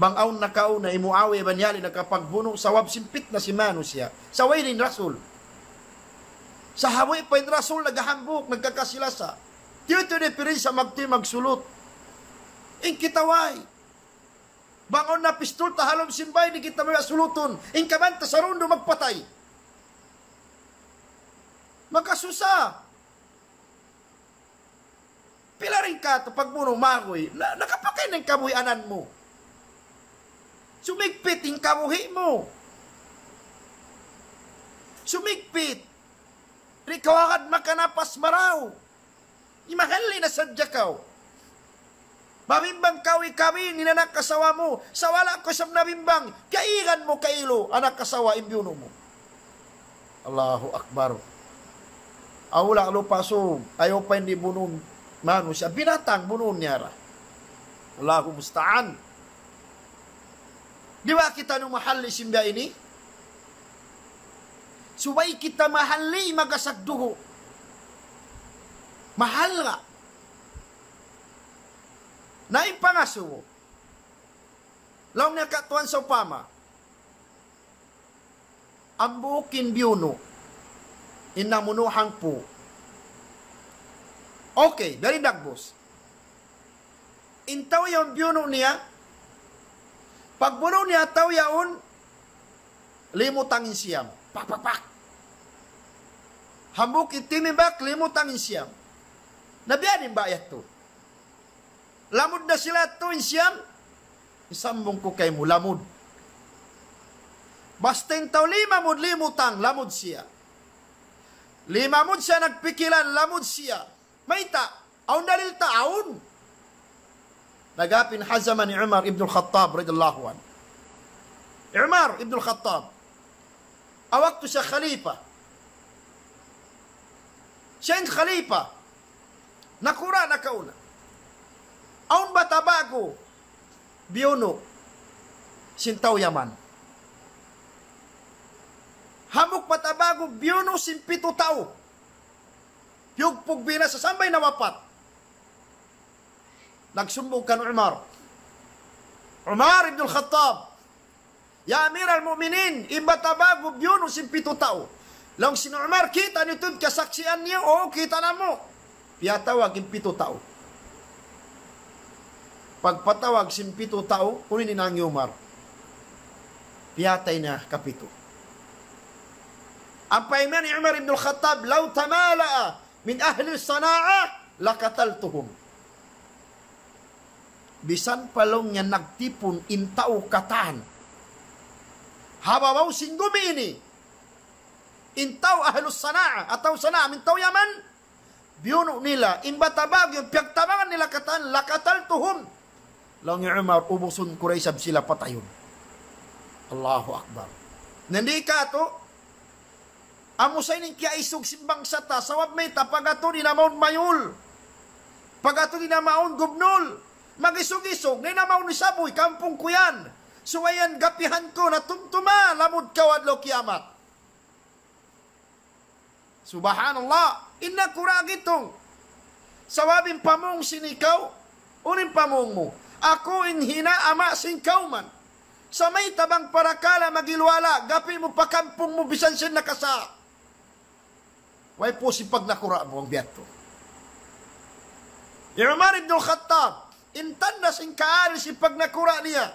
Bang awn nakauna, hi Muawiya bin Ali nakapagbunu', sabab sin pitna sin manusiya'. Sa' way na in Rasul. Sa' ha buhi' pa in Rasul, naghahambuuk, nagkakasi-lasa. Tiyu-tiyu dipirensiya magtuy magsulut. In kita way. Bang awn napistol ta ha lawm sin bay, di' kita mabaya' sulutun. In kaban ta sarundu magpatay. Makasusa. Pila da in katu' pagbunu' maguy, na, nakapakay na in kabuhianan mu. Sumigpit in kabuhi' mu. Sumigpit. Di' kaw agad makanapas marayaw. Imahalli' na sadja kaw. Mabimbang kaw ikabin in anak asawa mu, sa' wala' kaw isab nabimbang, kaigan mu kailu, anak asawa, in biyunu' mu. Allahu Akbar. Awla' lupa sug, ayaw pa in di' bunuun manusiya', binatang bunuun niya ra. Allahu musta'an. Di' ba kitaniyu mahalli' sin biya' ini? Subay kita mahalli' magasag dugu'. Mahalga'. Na in pangasubu. Laung niya katuan sawpama. Hambuuk in biyunu'. In namunu' hangpu'. Okay, biya' diin dagbus. In tau yaun biyunu' niya. Pagbunu' niya tau yaun, limutang in siyam. Pak, pak, pak. Hambuuk in timimbak, limutang in siyam. Na biya' diin ba yadtu? Lamud na sila yadtu in siyam. Isambung ku kaymu, lamud. Basta in tau limamud limutang, lamud siya. Limamud siya nagpikilan, lamud siya. Mayta', awn dalil ta, awn. Nagapin ha jaman hi Umar ibn al-Khattab radiyallahu anhu. Umar ibn al-Khattab. Ha waktu siya khalifa. Siya in khalifa. Nakura' nakauna. Awn bata' ba'gu biyunu' sin tau Yaman. Hambuuk bata' ba'gu biyunu' sin pitu tau. Piyugpug binasa sampay nawapat. Nagsumbung kan Umar. Umar ibn al-Khattab. "Ya Amir al-Mu'minin, in bata' ba'gu biyunu' sin pitu tau." Laung sin Umar, "Kita' niyu tuud kasaksian niyu?" "Oo, kita' namu'." Piyatawag in pitu tau. Pagpatawag sin pitu tau, unu in hinang hi Umar? Piyatay niya kapitu. Ampa imiyan hi Umar ibn al-Khattab, "لو تمالأ من أهل صنعاء لقتلتهم." Bisan pa laung niya nagtipun in tau katan ha babaw sin gumi ini, in tau ahlus Sana'a, atawa Sana'a, in tau Yaman, biyunu' nila, in bata' Baguio, piyagtabangan nila katan, لقتلتهم. Laung hi Umar, ubusun ku da isab sila patayun. Allahu Akbar. Na di' katu', amu sa ini in kiyaisug sin bangsa ta, sabab mayta', pag-atu di' na mawn mayul. Pag-atu di' na mawn gubnul. Mag-isug-isug, di' na mawn isab, uy, kampung ku yan. Subay yan gapihan ku, na tumtuma, lamud kaw adlaw kiyamat. Subhanallah, in nakura' gitung. Sabab in pamung sin ikaw, unu in pamung mu? Aku in hina ama' sin kawman. Sa' mayta' bang parakala' magiluwala, gapi mu pa kampung mu bisan sin nakasa'. Way pusi pagnakura' mu bang biya' tu. Hi Umar ibn al-Khattab, in tanda' sin kaadil sin pagnakura' niya.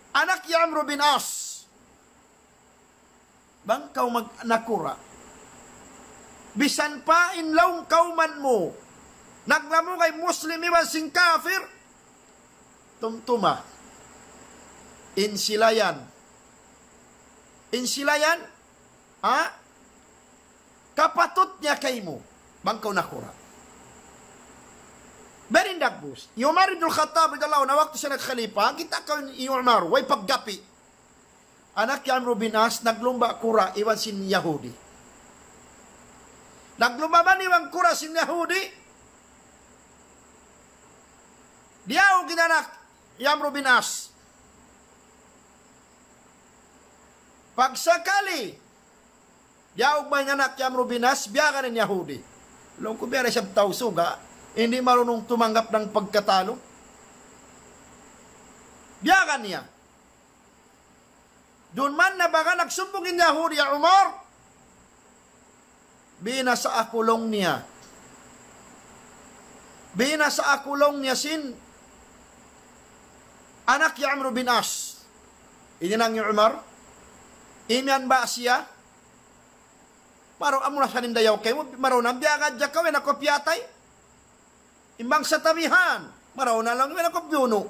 Anak hi Amr bin As. Bang kaw magnakura', bisan pa in laung kawman mu, naglamugay Muslim iban sin kafir, tumtuma. In sila yan. In sila yan, ha? Kapatut niya kaymu, bang kaw nakura'. Bang in dagbus. Hi Umar ibn al-Khattab radiyallahu anhu, waktu siya nagkhalifa, kita' kaw hi Umar, way paggapi. Anak hi Amr bin As, naglumba' kura' iban sin Yahudi. Naglumba' man iban kura' sin Yahudi. Diyaug in anak hi Amr bin As. Pagsakali, diyaug man in anak hi Amr bin As, biyagan in Yahudi. Laung ku biya' da isab tau suga', hindi marunong tumanggap ng pagkatalo. Biyagan niya. Duun man na baga nagsumbung in Yahudi, "Ya Umar, binasa aku," laung niya. "Binasa aku," laung niya, "sin anak hi Amr bin As." Ini laung hi Umar, imiyan ba siya? Maraw, amu na sa nindayaw kaymu, maraw na biya' ka hadja kaw, yan aku piyatay. In bangsa ta bihan, maraw na laung, yan aku biyunu'.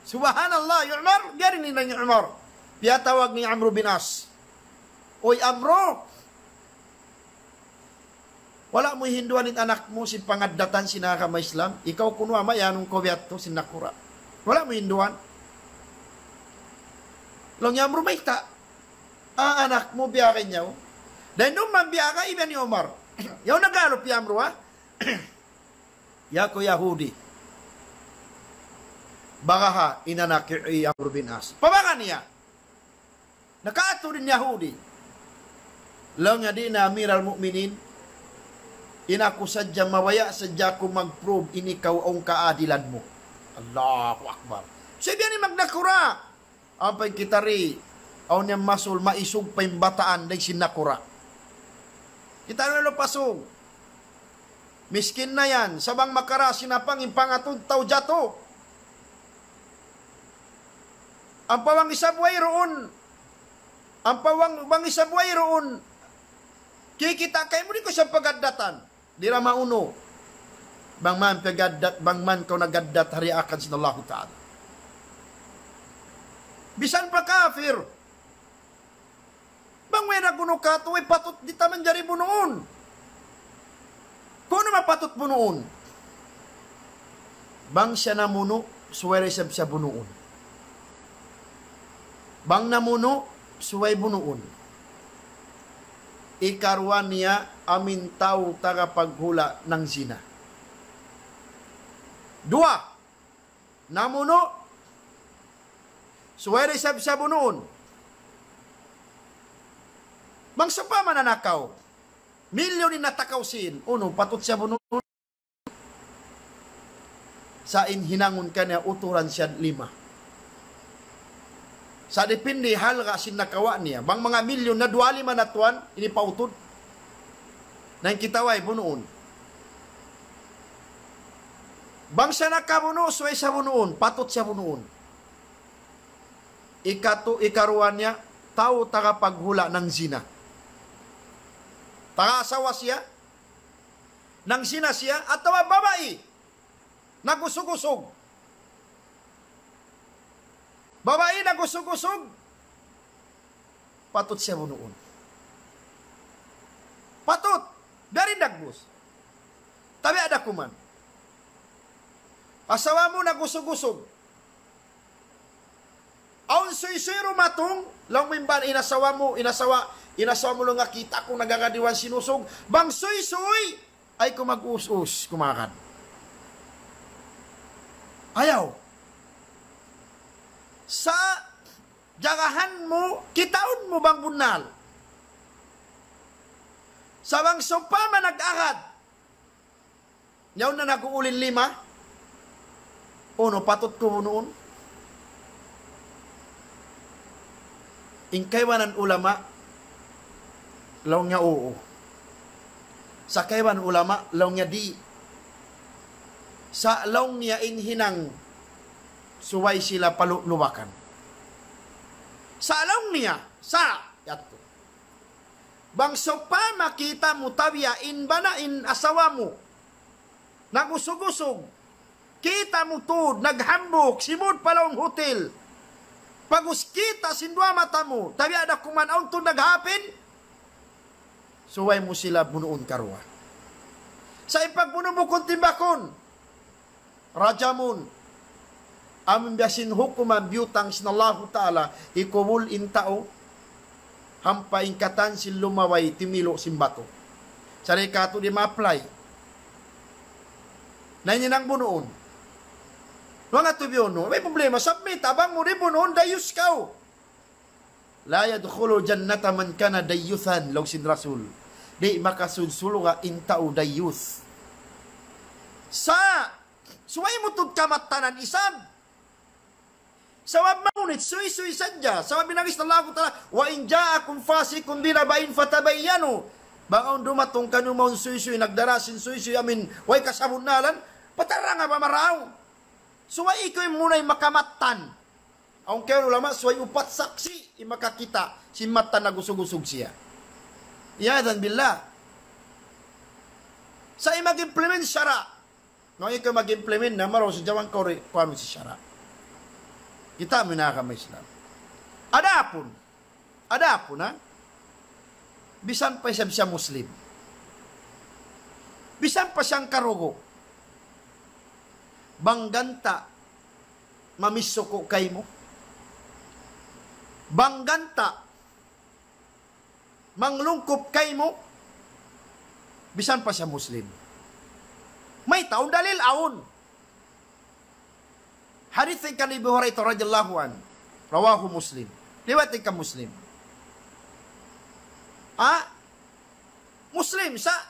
Subhanallah, hi Umar, biya' diin in hi Umar. Piyatawag niya hi Amr bin As. "Uy, Amru, wala' mu hinduan in anak mu sin pangaddatan sin agama Islam, ikaw kunu' ama', iyanun kaw biya' tu sin nakura'. Wala' mu hinduan?" Laung hi Amru, "Mayta'? Ah, anak mu biya' kaniya, oh." Dayn duun man biya' ka, imiyan hi Umar. Yaun nagalup hi Amru, ha? "Ya kaw Yahudi, bagaha in anak hi Amr bin As?" Pabaga niya. Nakaatu in Yahudi. Laung niya, "Di' na, Amiral Mu'minin. In aku sadja, mabaya' sadja aku mag-prove in ikaw awn kaadilan mu." Allahu Akbar. Sa' biya' ini magnakura'. Ampa in kita di', awn yan masul, maisug pa in bataan dayn sin nakura'. Kita' niyu pasug. Miskin na yan, sa' bang makara' sin apang in pangatud tau jatu. Ampa bang isab wayruun, ampa bang, bang isab wayruun, kikita' kaymu di' kaw sa pagaddatan. Di' da maunu. Bang man pagaddat, bang man kaw nagaddat ha daakan sin Allahu Ta'ala. Bisan pa kafir. Bang way nagunu katu', way patut di' ta manjari bunuun. Kunu' mapatut bunuun. Bang siya namunu', subay da isab siya bunuun. Bang namunu', subay bunuun. Ikaruwa niya, amu in tau taga paghula' nangzina. Duwa, namunu', subay da isab siya bunuun. Bang sawpama nanakaw, milyun in natakaw sin, unu, patut siya bunuun? Sa' in hinangun kaniya uturan siya lima. Sa' dipindi halga' sin nakawa' niya. Bang manga milyun na, duwa lima na tuwan, ini pautud. Na in kita way bunuun. Bang siya nakabunu', subay siya bunuun, patut siya bunuun. Ikatu, ikaruwa niya, tau taga paghula' nangzina. Taga asawa siya, nangzina siya, atawa babai. Nag-usug-usug. Babai nag-usug-usug. Patut siya bunuun. Patut. Biya' diin dagbus. Tabi' ada kuman. Asawa mu nag-usug-usug. Awn suysuy dumatung, laung mu in bana, in asawa mu, in asawa, in asawa mu laung, kita' ku nagagadiwan sin usug. Bang suysuy, ayaw kaw mag-us-us, kumakan. Ayaw. Sa' jagahan mu, kitaun mu bang bunnal. Sa' bang sawpama nag-agad, yaun na nag-uulin lima, unu, patut ku bunuun? In kaibanan ulama, laung niya uu. Sa' kaibanan ulama, laung niya di'. Sa' laung niya in hinang subay sila palu-, lubakan. Sa' laung niya, sa', yadtu. Bang sawpama kita' mu tabiya' in bana in asawa mu nag-usug-usug, kita' mu tuud, naghambuuk, simud pa lawm hotel. Pag'ubus kita' sin duwa mata mu, tabiya' da kuman awn tuud naghapin, subay mu sila bunuun karuwa. Sa' in pagbunu' bukun timbakun, rajamun. Amu in biya' sin hukuman biyutang sin Allahu Ta'ala, hikubul in tau, hampa in katan sin lumabay timilu' sin batu. Sa' di' katu' di' ma-apply. Na ini nang bunuun. Manga tubiyon, no? Way problema, submit, bang mu di' bunuun, dayus kaw. لا يدخل الجنة من كان ديثا, laung sin Rasul. Di' makasud surga' in tau dayus. Sa', subay mu tuud kamattanan isab. Sabab maunit, suysuy sadja. Sabab in agi sin Allahu Ta'ala, وإن جاءكم فاسق بنبإ فتبينوا. Bang awn dumatung kaniyu mawn suysuy, nagdara sin suysuy, amin, way kasabunnalan, pataranga ba marayaw. Subay ikaw in muna in makamattan. Awn kaibanan ulama, subay upat saksi' in makakita' sin mattan nag-usug-usug siya. Iyadhan billah. Sa' in mag-implement sara'. Bang ikaw mag-implement na marayaw sadja bang kaw di' kuanun sin sara'. Kita' mu in agama Islam. Adapun, adapun, ha? Bisan pa isab siya Muslim. Bisan pa siya hangkarugu. Bang ganta' mamisuku' kaymu. Bang ganta' manglungkup kaymu, bisan pa siya Muslim. Mayta', awn dalil? Awn. Hadith kan Abi Hurairah radiyallahu anhu. Rawahu Muslim. Riwayat kan Muslim. Ah? Muslim sa'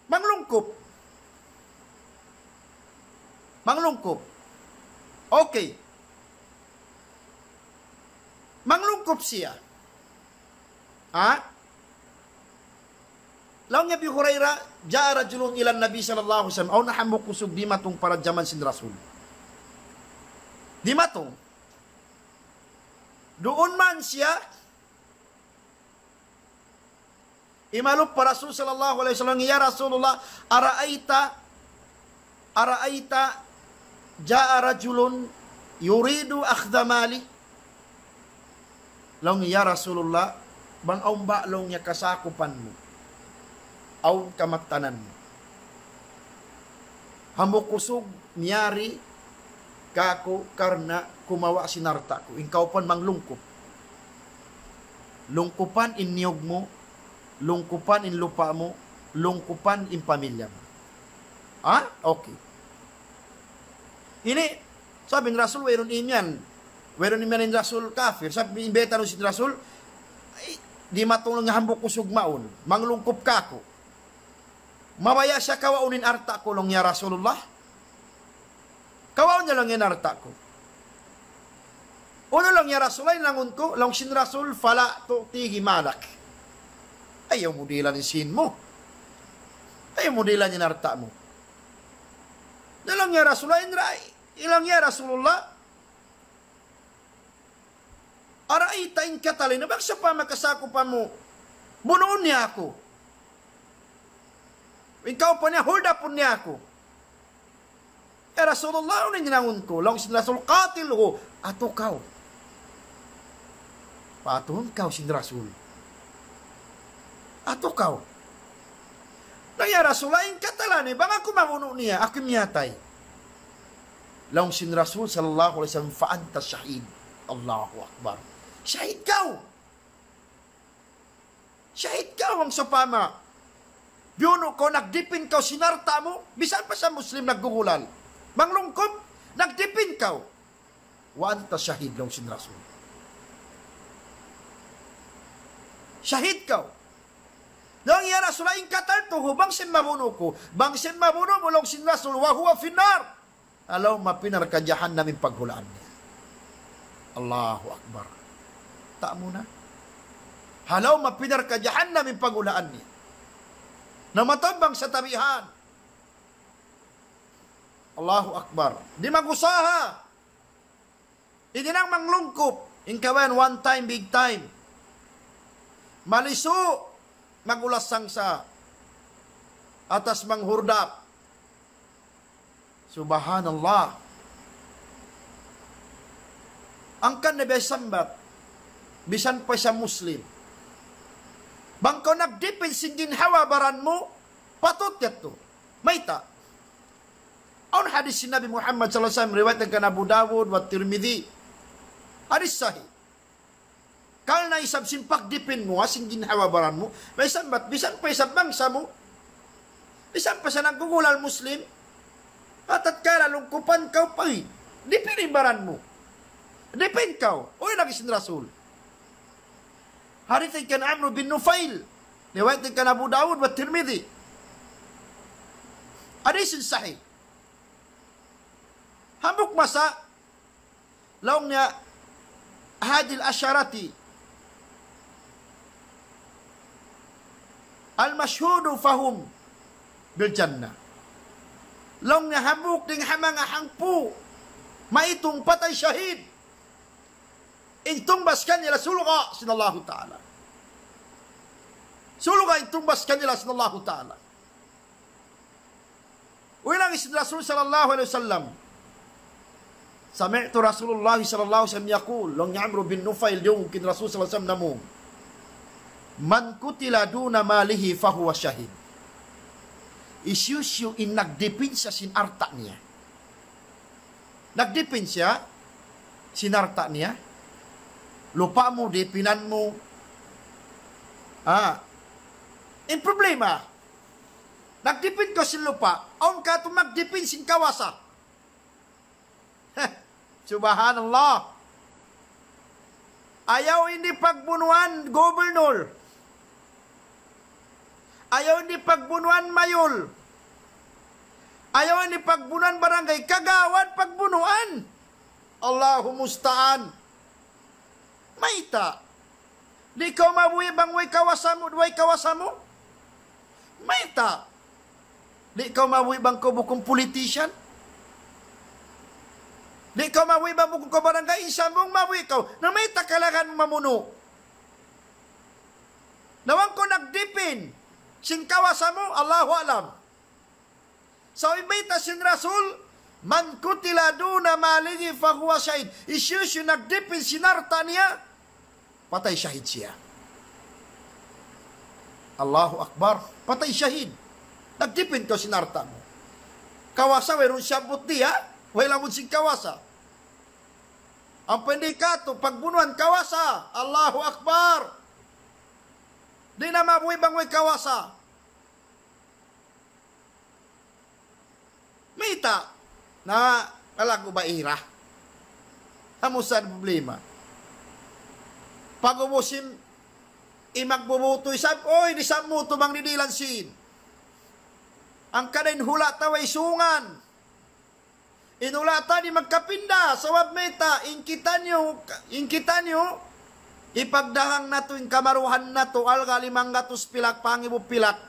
manglungkup. Manglungkup. Okay. Manglungkup siya. Ha? Laung hi Abi Hurairah, جاء رجل إلى النبي صلى الله عليه وسلم. Awn hambuuk usug dimatung pa jaman sin Rasul. Dimatung. Duun man siya, imalup pa Rasul sallallahu alayhi wasallam, "يا رسول الله، أرأيت، أرأيت، جاء رجل يريد أخذ مالي." Laung, "Ya Rasulullah, bang awn ba," laung niya, "kasakupan mu, awn kamattanan mu, hambuuk usug miyari kāku' karna' kumawa' sin alta' ku, in kaupan manglungkup. Lungkupan in niyug mu, lungkupan in lupa' mu, lungkupan in pamilya mu." Ha? Okay. Ini, sabab in Rasul, wayruun imiyan. Wayruun imiyan in Rasul kafir. Sabab in bayta' sin Rasul, ay, dimatung laung hambuuk usug mawn, manglungkup kāku'. Mabaya' siya kawaun in alta' ku, laung, "Ya Rasulullah, kawaun niya," laung, "in alta' ku." "Unu," laung, "ya Rasulullah, in langun ku?" Laung sin Rasul, "فلا تعطه مالك." Ayaw mu dihilan in sīn mu. Ayaw mu dihilan in alta' mu. Na laung, "Ya Rasulullah, in ra-, laung, ya Rasulullah, أرأيت إن قتلني, bang sawpama kasakupan mu, bunuun niya aku. In kaupan niya, hold up niya aku." "Ya Rasulullah, unu in hinangun ku?" Laung sin Rasul, "قاتله." Atu kaw. Patuhun kaw sin Rasul. Atu kaw. Na, "Ya Rasulullah, in katalan niya, bang aku mabunu' niya, aku miyatay." Laung sin Rasul sallallahu alayhi wasallam, "فأنت شهيد." Allahu Akbar. Shahid kaw. Shahid kaw, bang sawpama biyunu' kaw, nagdipin kaw sin alta' mu, misan pa sa Muslim naggugulal. Manglungkup, nagdipin kaw. "وأنت شهيد," laung sin Rasul. Shahid kaw. Laung, "Ya Rasulullah, إن قتلته, bang sin mabunu' ku?" "Bang sin mabunu' mu," laung sin Rasul, "وهو في النار." Ha lawm api narka' jahannam in paghulaan niya. Allahu Akbar. Tamu na. Ha lawm api narka' jahannam in paghulaan niya. Na mataud bang sa tabihan. Allahu Akbar. Di' mag-usaha. Di' na manglungkup. In kawayan one time, big time. Malisu', magulasang sa atas manghurdap. Subhanallah. Hangkan na biya' sambat, misan pa sa Muslim. Bang kaw nagdipin sin ginhawa-baran mu, patut yadtu. Mayta'? Awn hadith sin Nabi Muhammad sallallahu alayhi wasallam, riwayat kan Abu Dawud wa Tirmidhi. Hadith sahih. Karna' isab sin pagdipin mu, ha, sin ginhawa-baran mu, misan bat, misan pa isab bangsa mu, misan pa sa naggugulal Muslim, ha, tatkala lungkupan kaw, pay, dipin in baran mu. Dipin kaw. Uy, laung sin Rasul. Hadith kan Amr bin Nufail. Riwayat kan Abu Dawud wa Tirmidhi. Hadith sahih. Hambuuk masa, laung niya, "هذه العشرة المشهود فهم بالجنة." Laung niya, hambuuk dayn ha manga hangpu', maitung patay shahid, in tungbas kanila surga' sin Allahu Ta'ala. Surga' in tungbas kanila sin Allahu Ta'ala. Uy, laung sin Rasul sallallahu alayhi wasallam. سمعت رسول الله صلى الله عليه وسلم يقول, laung hi Amr bin Nufail, diyungug sin Rasul sallallahu alayhi wasallam namung, "من قتل دون ماله فهو شهيد." Hisiyu-siyu in nagdipin siya sin alta' niya. Nagdipin siya sin alta' niya. Lupa' mu, dipinan mu. Ah. In problema, nagdipin kaw sin lupa', awn katu' magdipin sin kawasa. Heh, subhanallah. Ayaw ini pagbunuan gobernor. Ayaw ini pagbunuan mayul. Ayaw ini pagbunuan barangay. Kagawad pagbunuan. Allahu musta'an. Mayta'? Di' kaw mabuhi' bang way kawasa mu, way kawasa mu? Mayta'? Di' kaw mabuhi' bang kaw bukun politician? Di' kaw mabuhi' bang bukun kaw barangay, isambung mabuhi' kaw. Na mayta' kalagan mu mamunu'? Na bang kaw nagdipin sin kawasa mu, Allahu a'lam. Sa' in bayta' sin Rasul, "من قتل دون ماله فهو شهيد." Hisiyu-siyu nagdipin sin alta' niya, patay shahid siya. Allahu Akbar. Patay shahid. Nagdipin kaw sin alta' mu. Kawasa, wayruun siyabbut diya, way lamud sin kawasa. Ampa in di' katu', pagbunuan kawasa. Allahu Akbar. Di' na mabuhi' bang way kawasa. Mayta'? Na, nalagu' ba ira? Amu sa problema. Pag'ubus in, in magbubutu isab, uy, di' sa mutu bang didihilan sin. Hangkan in hula' ta way sungan. In hula' ta di' magkapinda, sabab mayta', in kitaniyu, in kitaniyu, hipagdahang natu', in kamaruhan natu', alga' limanggatus pilak, pangibu pilak.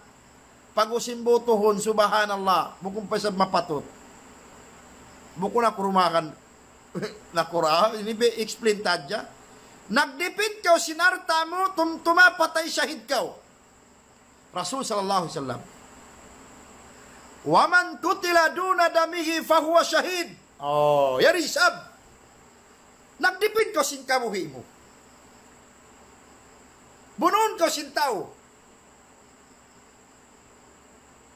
Pag'ubus in butuhun, subhanallah, bukun pa isab mapatut. Bukun aku rumakan. Nakura', ini be explain ta hadja. Nagdipin kaw sin alta' mu, tumtuma patay shahid kaw. Rasul sallallahu alayhi wasallam. ومن قتل دون دمه فهو شهيد. Oh, yari isab. Nagdipin kaw sin kabuhi' mu. Bunuun kaw sin tau.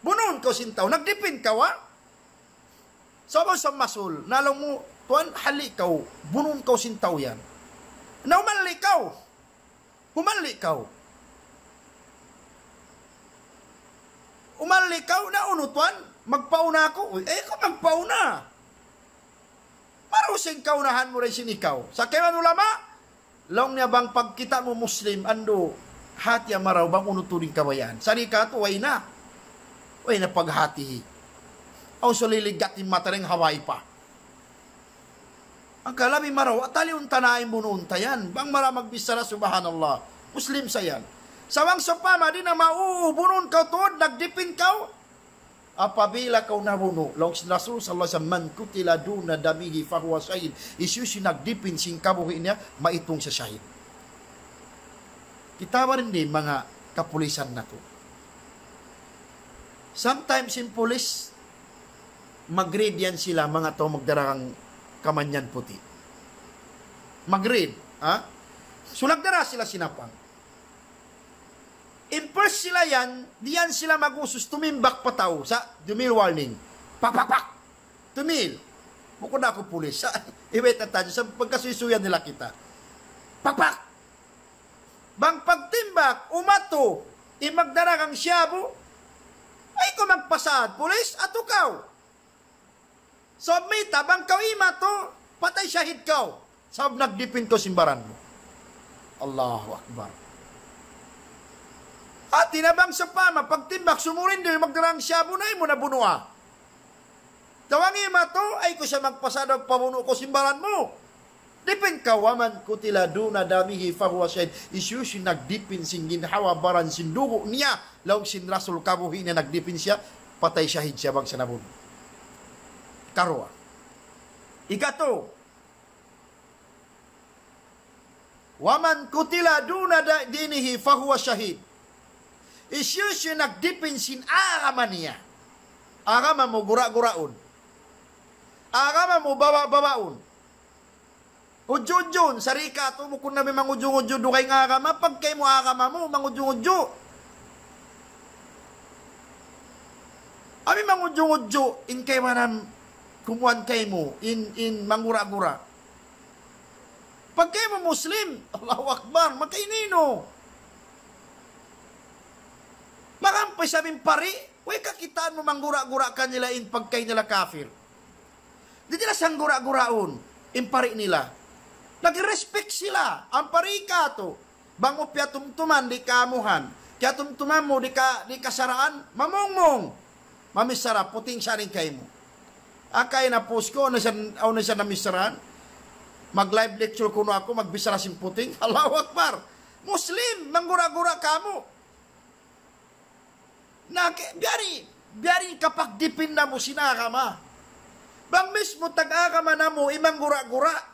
Bunuun kaw sin tau. Nagdipin kaw, ha? Sa' bang sa' masul, na laung mu, tuwan, hali' kaw, bunuun kaw sin tau yan. Na umalli' kaw. Umalli' kaw. Umalli' kaw, na unu tuwan, magpauna aku. Uy, eh, kaw magpauna. Marayaw sin kaunahan mu dayn sin ikaw. Sa' kaibanan ulama, laung niya bang pagkita' mu Muslim, andu', hati marayaw bang unu tuud in kabayaan. Sa' di' katu', way na. Way na paghati. Awn suliliggat in mata dayn ha way pa. Hangkan labi marayaw, taliun ta na in bunuun ta yan. Bang marayaw magbichara, subhanallah. Muslim sa yan. Sa' bang sawpama di' na mauubunun kaw tuud, nagdipin kaw. Apabila kaw nabunu', laung sin Rasul sallallahu alayhi wasallam, من قتل دون دمه فهو شهيد. Hisiyu-siyu nagdipin sin kabuhi' niya, maitung siya shahid. Kita' ba in di' manga kapulisan natu'? Sometimes in pulis, mag-raid yan sila, manga tau magdara kan kamanyan puti'. Mag-raid, ha? So, nagdara sila sin apang. In first sila yan, di' yan sila mag-usus, tumimbak pa tau, sa' dumihil warning. Pak, pak, pak! Tumihil. Bukun na aku pulis. Sa', iwet na tayo, sa' pagkasuysuyan nila kita. Pak, pak! Bang pagtimbak, umatu, in magdara kan shabu, ayaw kaw magpasad, pulis, atu kaw. Sabab mayta', bang kaw imatu, patay shahid kaw. Sabab nagdipin kaw sin baran mu. Allahu Akbar. Hati niya bang sawpama, pagtimbak, sumurindi, magdara kan shabu, na ayaw mu na bunua. Tawang imatu, ayaw kaw siya magpasad, pabunu' kaw sin baran mu. Dipin kaw, ومن قتل دون دمه فهو شهيد. Hisiyu-siyu nagdipin sin ginhawa-baran sin dugu' niya, laung sin Rasul kabuhi' niya nagdipin siya, patay shahid siya bang siya nabunu'. Karuwa. Ikatu, ومن قتل دون د-، دينه فهو شهيد. Hisiyu-siyu nagdipin sin agama niya. Agama mu gura-guraun. Agama mu bawa-bawaun. Udju-udjuun, sa' di' katu', bukun na mangudju-ngudju dugaing agama, pagkay mu agama mu, mangudju-ngudju. Amu in mangudju-ngudju, in kaibanan kumuan kaymu, in, in manggura-gura. Pagkay mu Muslim, Allahu Akbar, makaininu. Makampay sa' in pari', way kakitaan mu manggura-gura kanila in pagkay nila kafir. Di' nila sanggura-guraun in pari' nila. Nag-respect sila, in pari' katu'. Bang mu piyatumtuman di' kaamuhan, piyatumtuman mu di' ka, di' kasaraan, mamungmung. Mamichara, puting sa' in kaymu. Akay na pus ku, awn na siya, awn na siya namichara. Mag-live lecture kunu' aku, magbichara sin puting. Allahu Akbar. Muslim, manggura-gura kamu. Na, ke-, biya' diin, biya' diin kapagdipin namu' sin agama. Bang mismu tag-agama namu', in manggura-gura.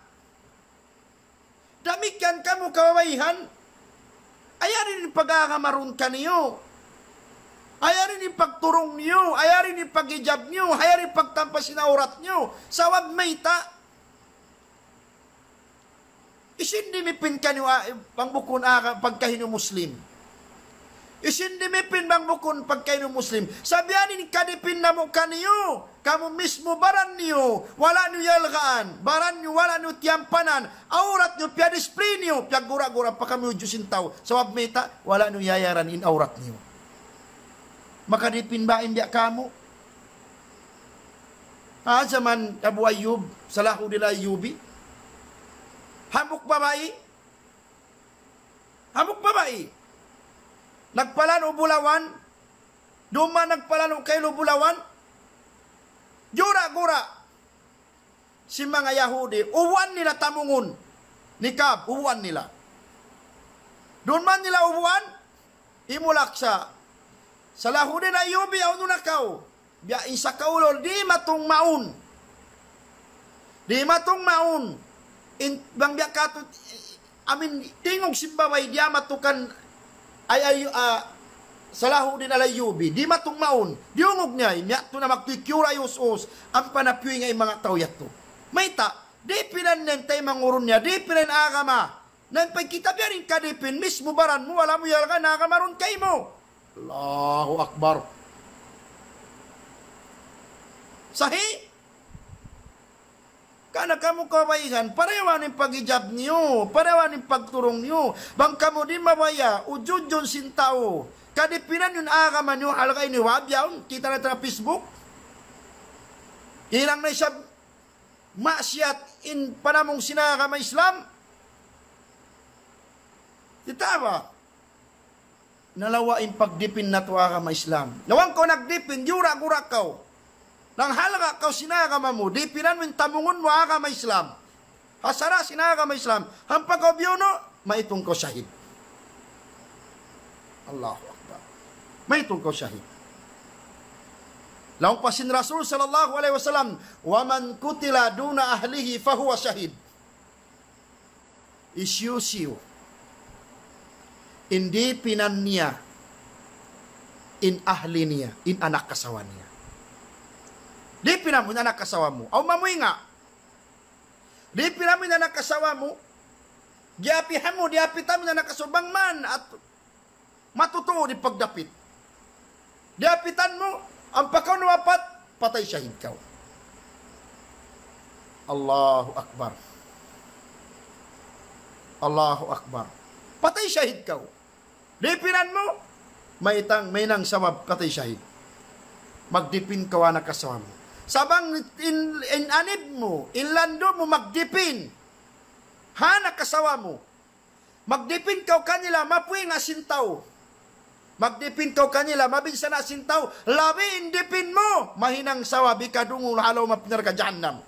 Damikkiyan kamu kababaihan, ayaw diin in pag-agama duun kaniyu. Ayaw diin in pagturung niyu, ayaw diin in pag-hijab niyu, ayaw diin in pagtampa sin awrat niyu. Sabab mayta', hisiyu in dimipin kaniyu, ah, bang bukun, ah, pagkahi niyu Muslim. Hisiyu in dimipin bang bukun pagkahi niyu Muslim. Sa' biya' diin in kadipin namu' kaniyu, kamu mismu baran niyu, wala' niyu iyalgaan, baran niyu wala' niyu tiyampanan, awrat niyu piyadisplay niyu, piyaggura-gura pa kamu udju sin tau. Sabab mayta', wala' niyu iyayaran in awrat niyu. Makadipin ba in biya' kamu? Ha, jaman Abu Ayyub, Salahuddin Ayyubi. Hambuuk babai. Hambuuk babai. Nagpalanu' bulawan. Duun man nagpalanu' kailu bulawan. Gura-gura sin manga Yahudi. Ubuan nila tamungun. Nikab, ubuan nila. Duun man nila ubuan. Himulak sa Salahuddin Ayyubi, awn na kaw. Biya' in sa kaulul, di' matung mawn. Di' matung mawn. In, bang biya' katu', amin, tingug sin babai, di' matukan, ay, ay, ah, Salahuddin Al-Ayyubi, dimatung mawn, diyungug niya, miyadtu na magtuy kiyura' us-us, ampa napiyuy nga in manga tau yadtu. Mayta', dipinan niya in taymanghud niya, dipinan in agama. Na in pagkita' biya' diin kadipin, mismu baran mu, wala' mu iyalga' in agama duun kaymu. Allahu Akbar. Sahih? Karna' kamu kababaihan, parewa in paghijab niyu, parewa in pagturung niyu. Bang kamu di' mabaya', ujud-ujud sin tau. Kadipinan niyu in agama niyu, halga' ini Wahab yaun, kita' na ha Facebook. Hinang na isab maksiyat in panamung sin agama Islam. Kita' ba? Nalawa' in pagdipin natu' agama Islam. Na bang kaw nagdipin, giyura'-gura' kaw. Nanghalga' kaw sin agama mu, dipinan mu in tamungun mu agama Islam. Ha sara' sin agama Islam. Ampa kaw biyunu', maitung kaw shahid. Allahu Akbar. Maitung kaw shahid. Laung pa sin Rasul sallallahu alayhi wasallam, ومن قتل دون أهله فهو شهيد. Hisiyu-siyu in dipinan niya in ahli niya, in anak asawa niya. Dipinan mu in anak asawa mu. Awn mamuinga'. Dipinan mu in anak asawa mu. Diyapihan mu, diyapitan mu in anak asawa. Bang man at matutuud in pagdapit. Diyapitan mu, ampa kaw nawapat, patay shahid kaw. Allahu Akbar. Allahu Akbar. Patay shahid kaw. Dipinan mu, maytang, mahinang sabab patay shahid. Magdipin kaw ha anak asawa mu. Sa' bang in, in anib mu, in landu' mu magdipin ha anak asawa mu. Magdipin kaw kanila, mapuinga' sin tau. Magdipin kaw kanila, mabinsana' sin tau. Labi in dipin mu, mahinang sabab hikadungug ha lawm api narka' jahannam.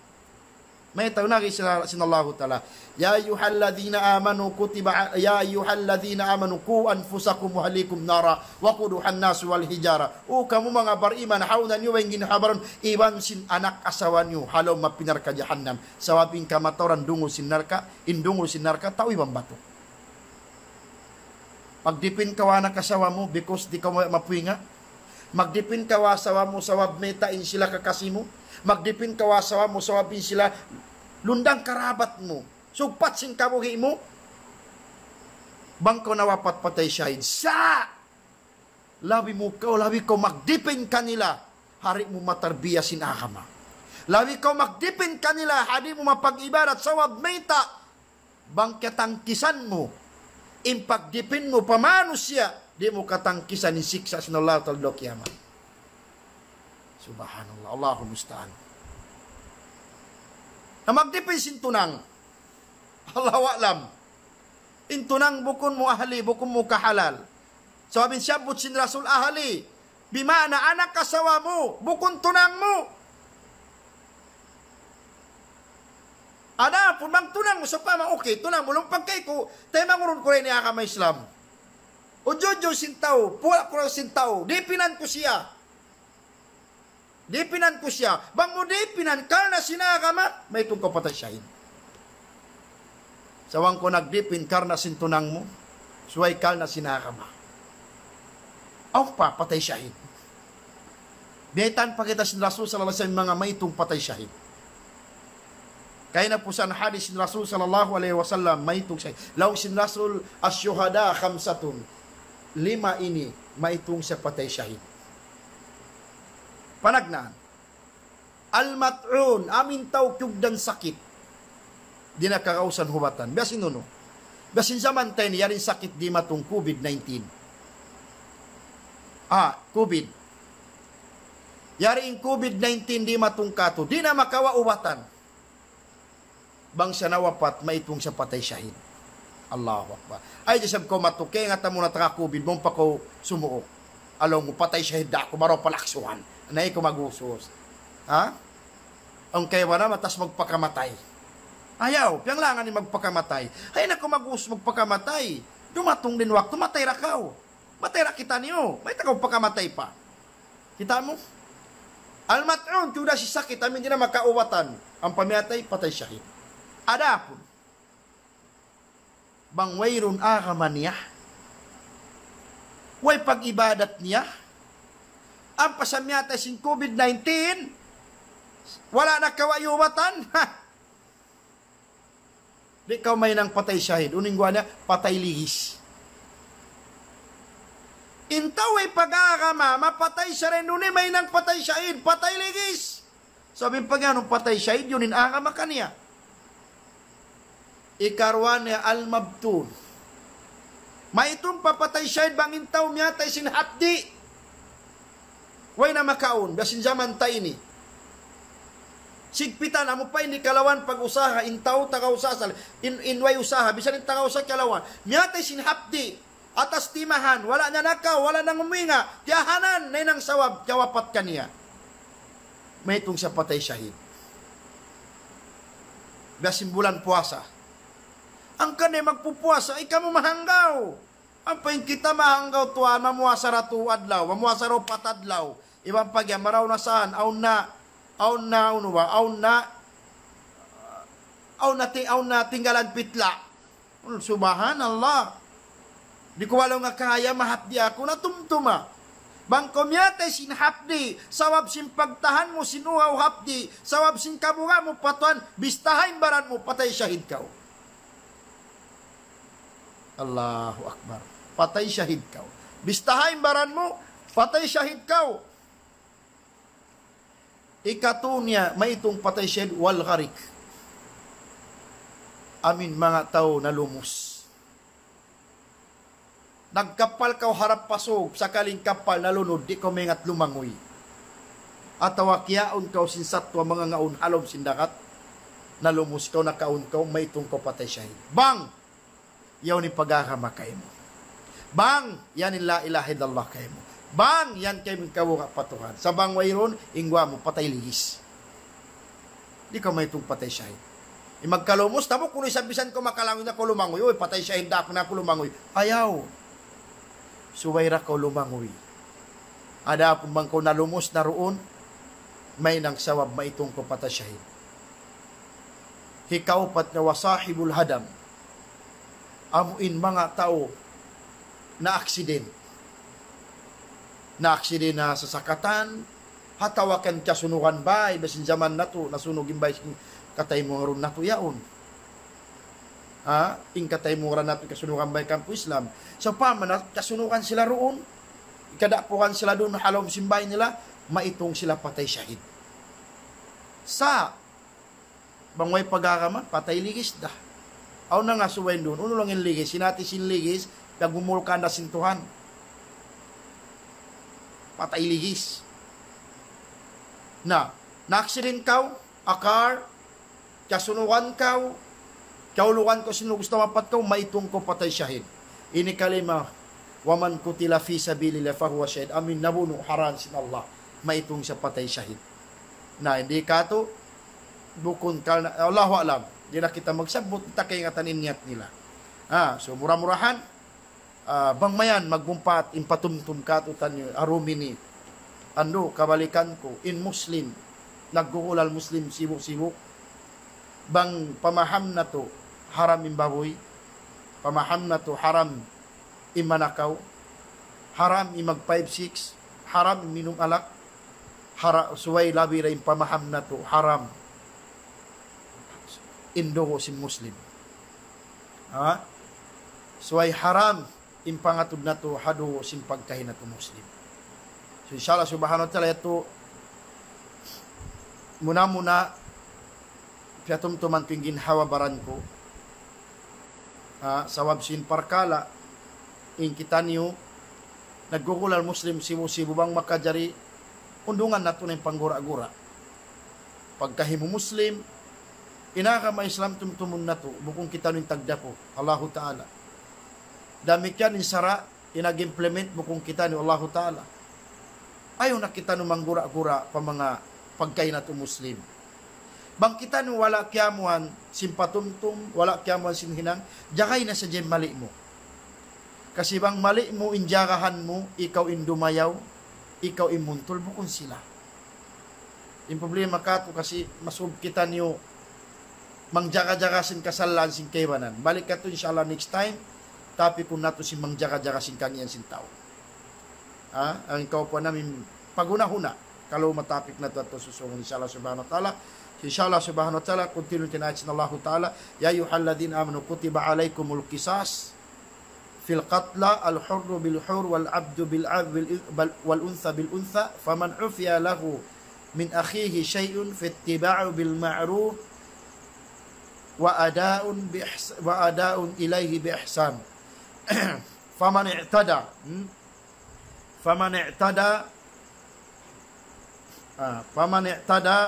Mayta' na agi sin, sin Allahu Ta'ala. يا أيها الذين آمنوا كتب ع-، يا أيها الذين آمنوا قوا أنفسكم وأهليكم نارا وقودها الناس والحجارة. O kamu manga bariman, hawna niyu in ginhawa-baran iban sin anak asawa niyu ha lawm api narka' jahannam. Sabab in kamatauran dungug sin narka', in dungug sin narka' tau iban batu. Magdipin kaw ha anak asawa mu, because di' kaw ma-, mapuinga'. Magdipin kaw ha asawa mu, sabab mayta' in sila kakasi mu. Magdipin kaw ha asawa mu, sabab in sila lundang karabat mu. Sugpat sin kabuhi' mu. Bang kaw nawapat patay shahid. Sa' labi mu kaw, labi kaw magdipin kanila. Di' mu matarbiya sin agama. Labi kaw magdipin kanila, di' mu mapag-ibadat sabab mayta'. Bang katangkisan mu in pagdipin mu pa manusiya', di' mu katangkisan in siksa' sin Allah Ta'ala adlaw kiyamat. Subhanallah, Allahul musta'an. Na magdipin sin tunang. Allahu a'lam. In tunang bukun mu ahli, bukun mu kahalal. Sabab in siyabbut sin Rasul ahli, bima'na anak asawa mu, bukun tunang mu. Adapun bang tunang mu, sawpama, okay, tunang mu, lumpag kayku, taymanghud ku da ini agama Islam. Ujud-ujud sin tau, pula' ku sin tau, dipinan ku siya. Dipinan ku siya. Bang mu dipinan karna' sin agama, maitung kaw patay shahid. Sa' bang kaw nagdipin karna' sin tunang mu, subay karna' sin agama. Awn pa, patay shahid. Biyaytaan pa kita sin Rasul sallallahu alayhi wasallam manga maitung patay shahid. Kay na pusan hadis sin Rasul sallallahu alayhi wasallam, maitung shahid. Laung sin Rasul, الشهداء خمسة. Lima ini, maitung siya patay shahid. Panagnaan. Al-mat'un, amu in tau kiyugdan sakit. Di' na kagausan hubatan. Biya' sin unu. Biya' sin jaman ta ini, yari in sakit dimatung COVID nineteen. Ah, COVID. Yari in COVID nineteen dimatung katu'. Di' na makawa' ubatan. Bang siya nawapat, maitung siya patay shahid. Allahu Akbar. Ay, di' sab kaw matu, kaingatan mu na taga-COVID, bang pa kaw sumuuk. Laung mu patay shahid da aku, baro palaksuhan. Na ikaw mag-usus. Ha? Ang kaya ba na matas magpakamatay? Ayaw, piyanglangan in magpakamatay. Ay, na kaw mag-usus magpakamatay. Dumatung in waktu, matay da kaw. Matay da kitaniyu. Mayta' kaw pakamatay pa? Kita' mu? Al-mat'un, kiyugdan sin sakit, amu in di' na makaubatan. Ampa miyatay, patay shahid. Adapun, bang wayruun agama niya, way pag-ibadat niya. Ampa sa miyatay sin COVID nineteen, wala' na kawayu matan. Ha! Di' kaw mahinang patay shahid. Unu in guwa' niya? Patay ligis. In tau way pag-agama, mapatay siya dayn duun, mahinang patay shahid, patay ligis. Sabab in pag'iyanun patay shahid, yaun in agama kaniya. Ikaruwa niya, al-mabtun. Maitung pa patay shahid bang in tau miyatay sin hapdi'. Way na makaun, biya' sin jaman ta ini. Sigpitan, amu pa ini kalawan pag-usaha, in tau taga usaha, in, in way usaha, bisan in taga usaha kalawan. Miyatay sin hapdi', atas timahan, wala' niya nakaw, wala' niya nguminga', tiyahanan, nahinang sawab, kiyawapat kaniya. Maitung siya patay shahid. Biya' sin bulan puasa. Hangkan na magpupuasa, ikaw mu mahanggaw. Ampa in kita mahanggaw tuwan, mamuasa ra tu adlaw, mamuasa ra upat adlaw. Iban pagya maraw na saan, awn na, awn na, unu ba, awn na, awn na ti-, awn na tinggalan pitla'. Subhanallah. Di' ku walaw nga kaya mahapdi' aku na tumtuma. Bang kaw miyatay sin hapdi', sabab sin pagtahan mu sin uhaw hapdi', sabab sin kabuga' mu pa Tuhan, bistaha in baran mu, patay shahid kaw. Allahu Akbar. Patay shahid kaw. Bistaha in baran mu, patay shahid kaw. Ikatu niya, maitung patay shahid, wal gharik. Amu in manga tau nalumus. Nagkapal kaw harap pa sug, sakali in kapal nalunud, di' kaw maingat lumanguy. Atawa kiyaun kaw sin satwa mangangaun ha lawm sin dagat, nalumus kaw, nakaun kaw, maitung kaw patay shahid. Bang! Yaun in pag-agama kaymu. Bang! Yan in la ilaha illallah kaymu. Bang! Yan kaymu in kabuga' pa Tuhan. Sa' bang wayruun, in guwa' mu patay ligis. Di' kaw maitung patay shahid. In magkalumus, tabu' kunu' isab bisan kaw makalanguy na kaw lumanguy, "Uy, patay shahid da aku, na aku lumanguy." Ayaw. Subay da kaw lumanguy. Adapun bang kaw nalumus na duun, mahinang sawab, maitung kaw patay shahid. Hikaupat niya, wa sahibul hadam. Amu in manga tau na aksident. Na aksident na sasakatan, atawa kan kasunugan bāy, biya' sin jaman natu', nasunug in bāy sin kataymanghud natu' yaun. Ha? In kataymanghud natu' kasunugan bāy kampu Islam. Sawpama na kasunugan sila duun, kadapugan sila duun ha lawm sin bāy nila, maitung sila patay shahid. Sa' bang way pag-agama, patay ligis da. Awn na nga subay duun. Unu laung in ligis? Sin hati sin ligis, piyagmumulkaan da sin Tuhan. Patay ligis. Na, na-accident kaw, akar, kasunugan kaw, kaulugan kaw, sin gusto mapat kaw, maitung kaw patay shahid. Ini kalima, wa man qutila fi sabilillah fahuwa shahid. Amu in nabunu' ha dān sin Allah, maitung siya patay shahid. Na, di' katu', bukun karna', Allahu a'lam. Di' na kita magsabbut, di' ta kaingatan in niyat nila. Ah, so, mura-murahan, ah, bang mayan magmumpaat in patumtum katu'niyu ha dum ini. Andu', kabalikan ku, in Muslim, naggugulal Muslim sibu'-sibu'. Bang pamaham natu', haram in babuy. Pamaham natu', haram in manakaw, haram in mag five six, haram in minum alak, hara-, subay labi da in pamaham natu', haram in dugu' sin Muslim. Ha? Subay haram in pangatud natu' ha dugu' sin pagkahi natu' Muslim. So, insha Allah subhanahu wa ta'ala, yadtu muna-muna piyatumtuman ku in ginhawa-baran ku. Ah, sabab sin parkala', in kitaniyu, naggugulal Muslim sibu'-sibu' bang makajari, undungan natu' na in panggura-gura. Pagkahi mu Muslim, in agama Islam tumtumun natu', bukun kitaniyu in tagdapu, Allahu Ta'ala. Damikkiyan in sara', in nag-implement bukun kitaniyu, Allahu Ta'ala. Ayaw na kitaniyu manggura-gura pa manga pagkahi natu' Muslim. Bang kitaniyu wala' kiyamuhan sin patumtum, wala' kiyamuhan sin hinang, jagahi na sadja in mali' mu. Kasi bang mali' mu in jagahan mu, ikaw in dumayaw, ikaw in muntul, bukun sila. In problema katu' kasi masub kitaniyu mangjaga-jaga sin kasallahan sin kaibanan. Balik katu', insha Allah, next time, tapikun natu' sin mangjaga-jaga sin kangīan sin tau. Ha? Ang kaupuan namin, paghuna-huna. Kalau matapik na ito, ito susungun, inshallah subhanahu wa ta'ala. Inshallah subhanahu wa ta'ala, continue natin ayat sin Allahu ta'ala, يا أيها الذين آمنوا كتب عليكم القصاص في القتلى الحر بالحر والعبد بالعبد والأنثى بالأنثى فمن عفي له من أخيه شيء فاتباع بالمعروف وأداء بإحس وأداء إليه بإحسان فمن اعتدى فمن اعتدى فمن اعتدى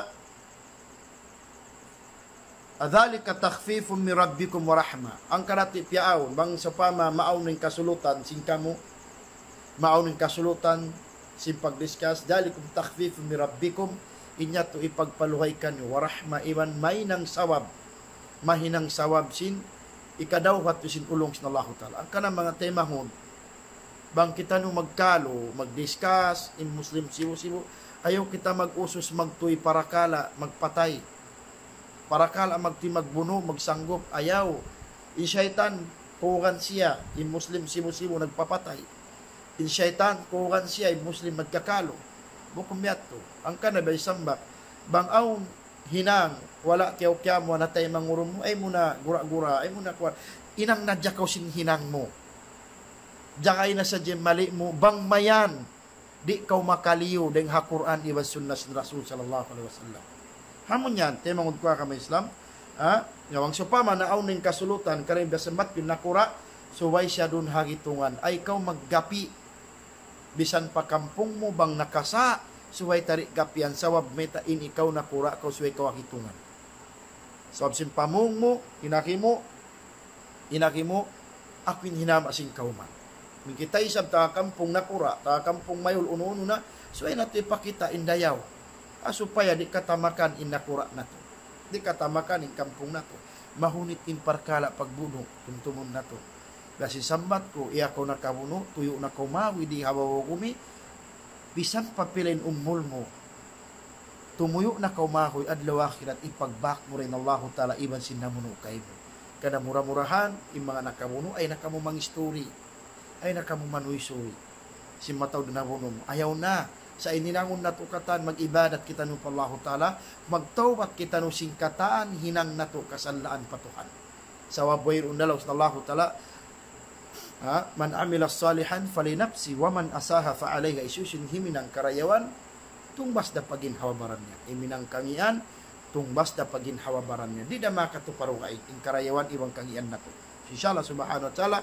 ذلك تخفيف من ربكم ورحمة. Hangkan natu' piyaawn, bang sawpama maawn in kasulutan sin kamu, maawn in kasulutan sin pag-discuss, ذلكم تخفيف من ربكم, in yadtu hipagpaluhay kaniyu, ورحمة, iban mahinang sawab, mahinang sawab sin, hikadawhat sin ulung sin Allahu ta'ala. Hangkan manga taymanghud, bang kitaniyu magkalu, mag-discuss, in Muslim sibu'-sibu', ayaw kita mag-usus magtuy parakala' magpatay. Parakala' magtuy magbunu', magsanggup, ayaw. In saytan, kuugan siya, in Muslim sibu'-sibu' nagpapatay. In saytan, kuugan siya, in Muslim nagkakalu. Bukun biya' yadtu. Hangkan na bay sambat, bang awn hinang, wala' kiyaw-kiyamuan ha taymanghud mu, ayaw mu na gura-gura, ayaw mu na kuwan. Hinang na jakaw sin hinang mu. Jagayi na sadja in mali mu, bang mayan, di' kaw makaliyu dayn ha Qur'an iban sunnah sin Rasul sallallahu alayhi wasallam. Amu yan, taymanghud ku ha agama Islam, ha? Bang sawpama naawn in kasulutan, karna' biya' sambat in nakura', subay siya duun ha gitungan. Ayaw kaw maggapi', misan pa kampung mu bang nakasa', subay ta di' gapian, sabab mayta' in ikaw nakura' kaw, subay kaw ha gitungan. Sabab sin pamung mu, in agi mu, in agi mu, aku in hinama' sin kawman. Bang kita isab taga kampung nakura', taga kampung mayul, unu-unu na, subay natu' hipakita' in dayaw. Ha, supaya di' katamakan in nakura' natu'. Di' katamakan in kampung natu'. Mahunit in parkala' pagbunu', tumtumun natu'. Biya' sin sambat ku, iya kaw nakabunu', tuyu' na kaw mawi di ha babaw gumi, misan pa pila in umul mu. Tumuyu' na kaw mahuy adlaw akhirat, hipagbak mu dayn ha Allahu ta'ala iban sin namunu' kaymu. Karna' mura-murahan, in manga nakabunu', ayaw na kamu mangisturi. Ayaw na kamu manuysuy. Sin mataud nabunu' mu. Ayaw na. Sa' in hinangun natu' katan, mag-ibadat kitaniyu pa Allahu ta'ala, magtawbat kitaniyu sin katan hinang natu' kasalaan pa Tuhan. Sabab wayruun laung sin Allahu ta'ala, ha, من عمل صالحا فلنفسه ومن أساء فعليها. Hisiyu-siyu in huminang karayawan, tungbas da pa ginhawa-baran niya. Huminang kangīan, tungbas da pa ginhawa-baran niya. Di' da makatu pa dugaing in karayawan iban kangīan natu'. Insha Allah subhanahu wa ta'ala,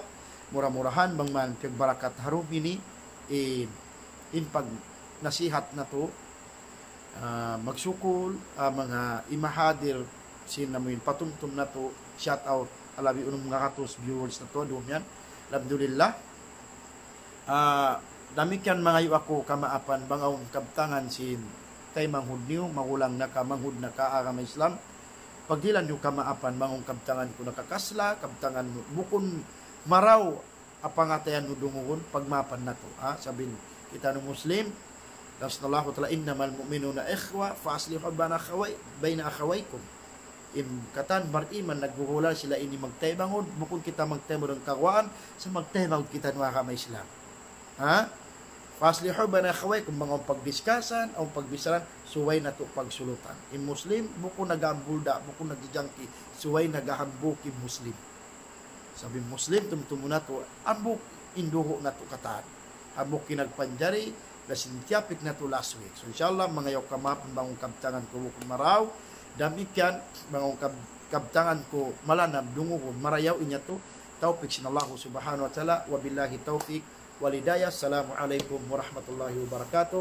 mura-murahan bang man piyagbarakat ha dum ini, in, in pagnasihat natu', ah, magsukul, ah, manga imahadir sin amuin patumtum natu', shout out, alabi unum ngagatus viewers natu', dum yan. Alhamdulillah. Ah, damikkiyan mangayu' aku kamaapan, bang awn kabtangan sin taymanghud niyu, magulang na ka, manghud na ka, agama Islam. Pagdihilan niyu kamaapan, bang awn kabtangan ku nakakasla', kabtangan bukun marayaw, ha pangatayan niyu dungugun, pagmaapan natu', ha? Sabab in kitaniyu Muslim, laung sin Allahu ta'ala, إنما المؤمنون إخوة فأصلحوا بين أخوي-، بين أخويكم. In katan bariman naghuhulal sila ini magtaymanghud, bukun kita magtaymanghud dayn ha kaguwaan, sa' magtaymanghud kitaniyu ha agama Islam. Ha? فأصلحوا بين أخويكم, bang awn pagdiskasan, awn pagbichara, subay natu' pagsulutan. In Muslim, bukun nag-aambulda', bukun nagjijangki, subay naghahambuuk in Muslim. Sabab in Muslim, tumtumun natu', hambuuk in dugu' natu' katan. Hambuuk in nagpanjari, da sin topic natu' last week. So, insha Allah, mangayu' kamaapan bang awn kabtangan ku bukun marayaw. Damikkiyan, bang awn kab-, kabtangan ku malanab, dungugun, marayaw, in yadtu tawpik sin Allahu subhanahu wa ta'ala. وبالله التوفيق والهداية. السلام عليكم ورحمة الله وبركاته.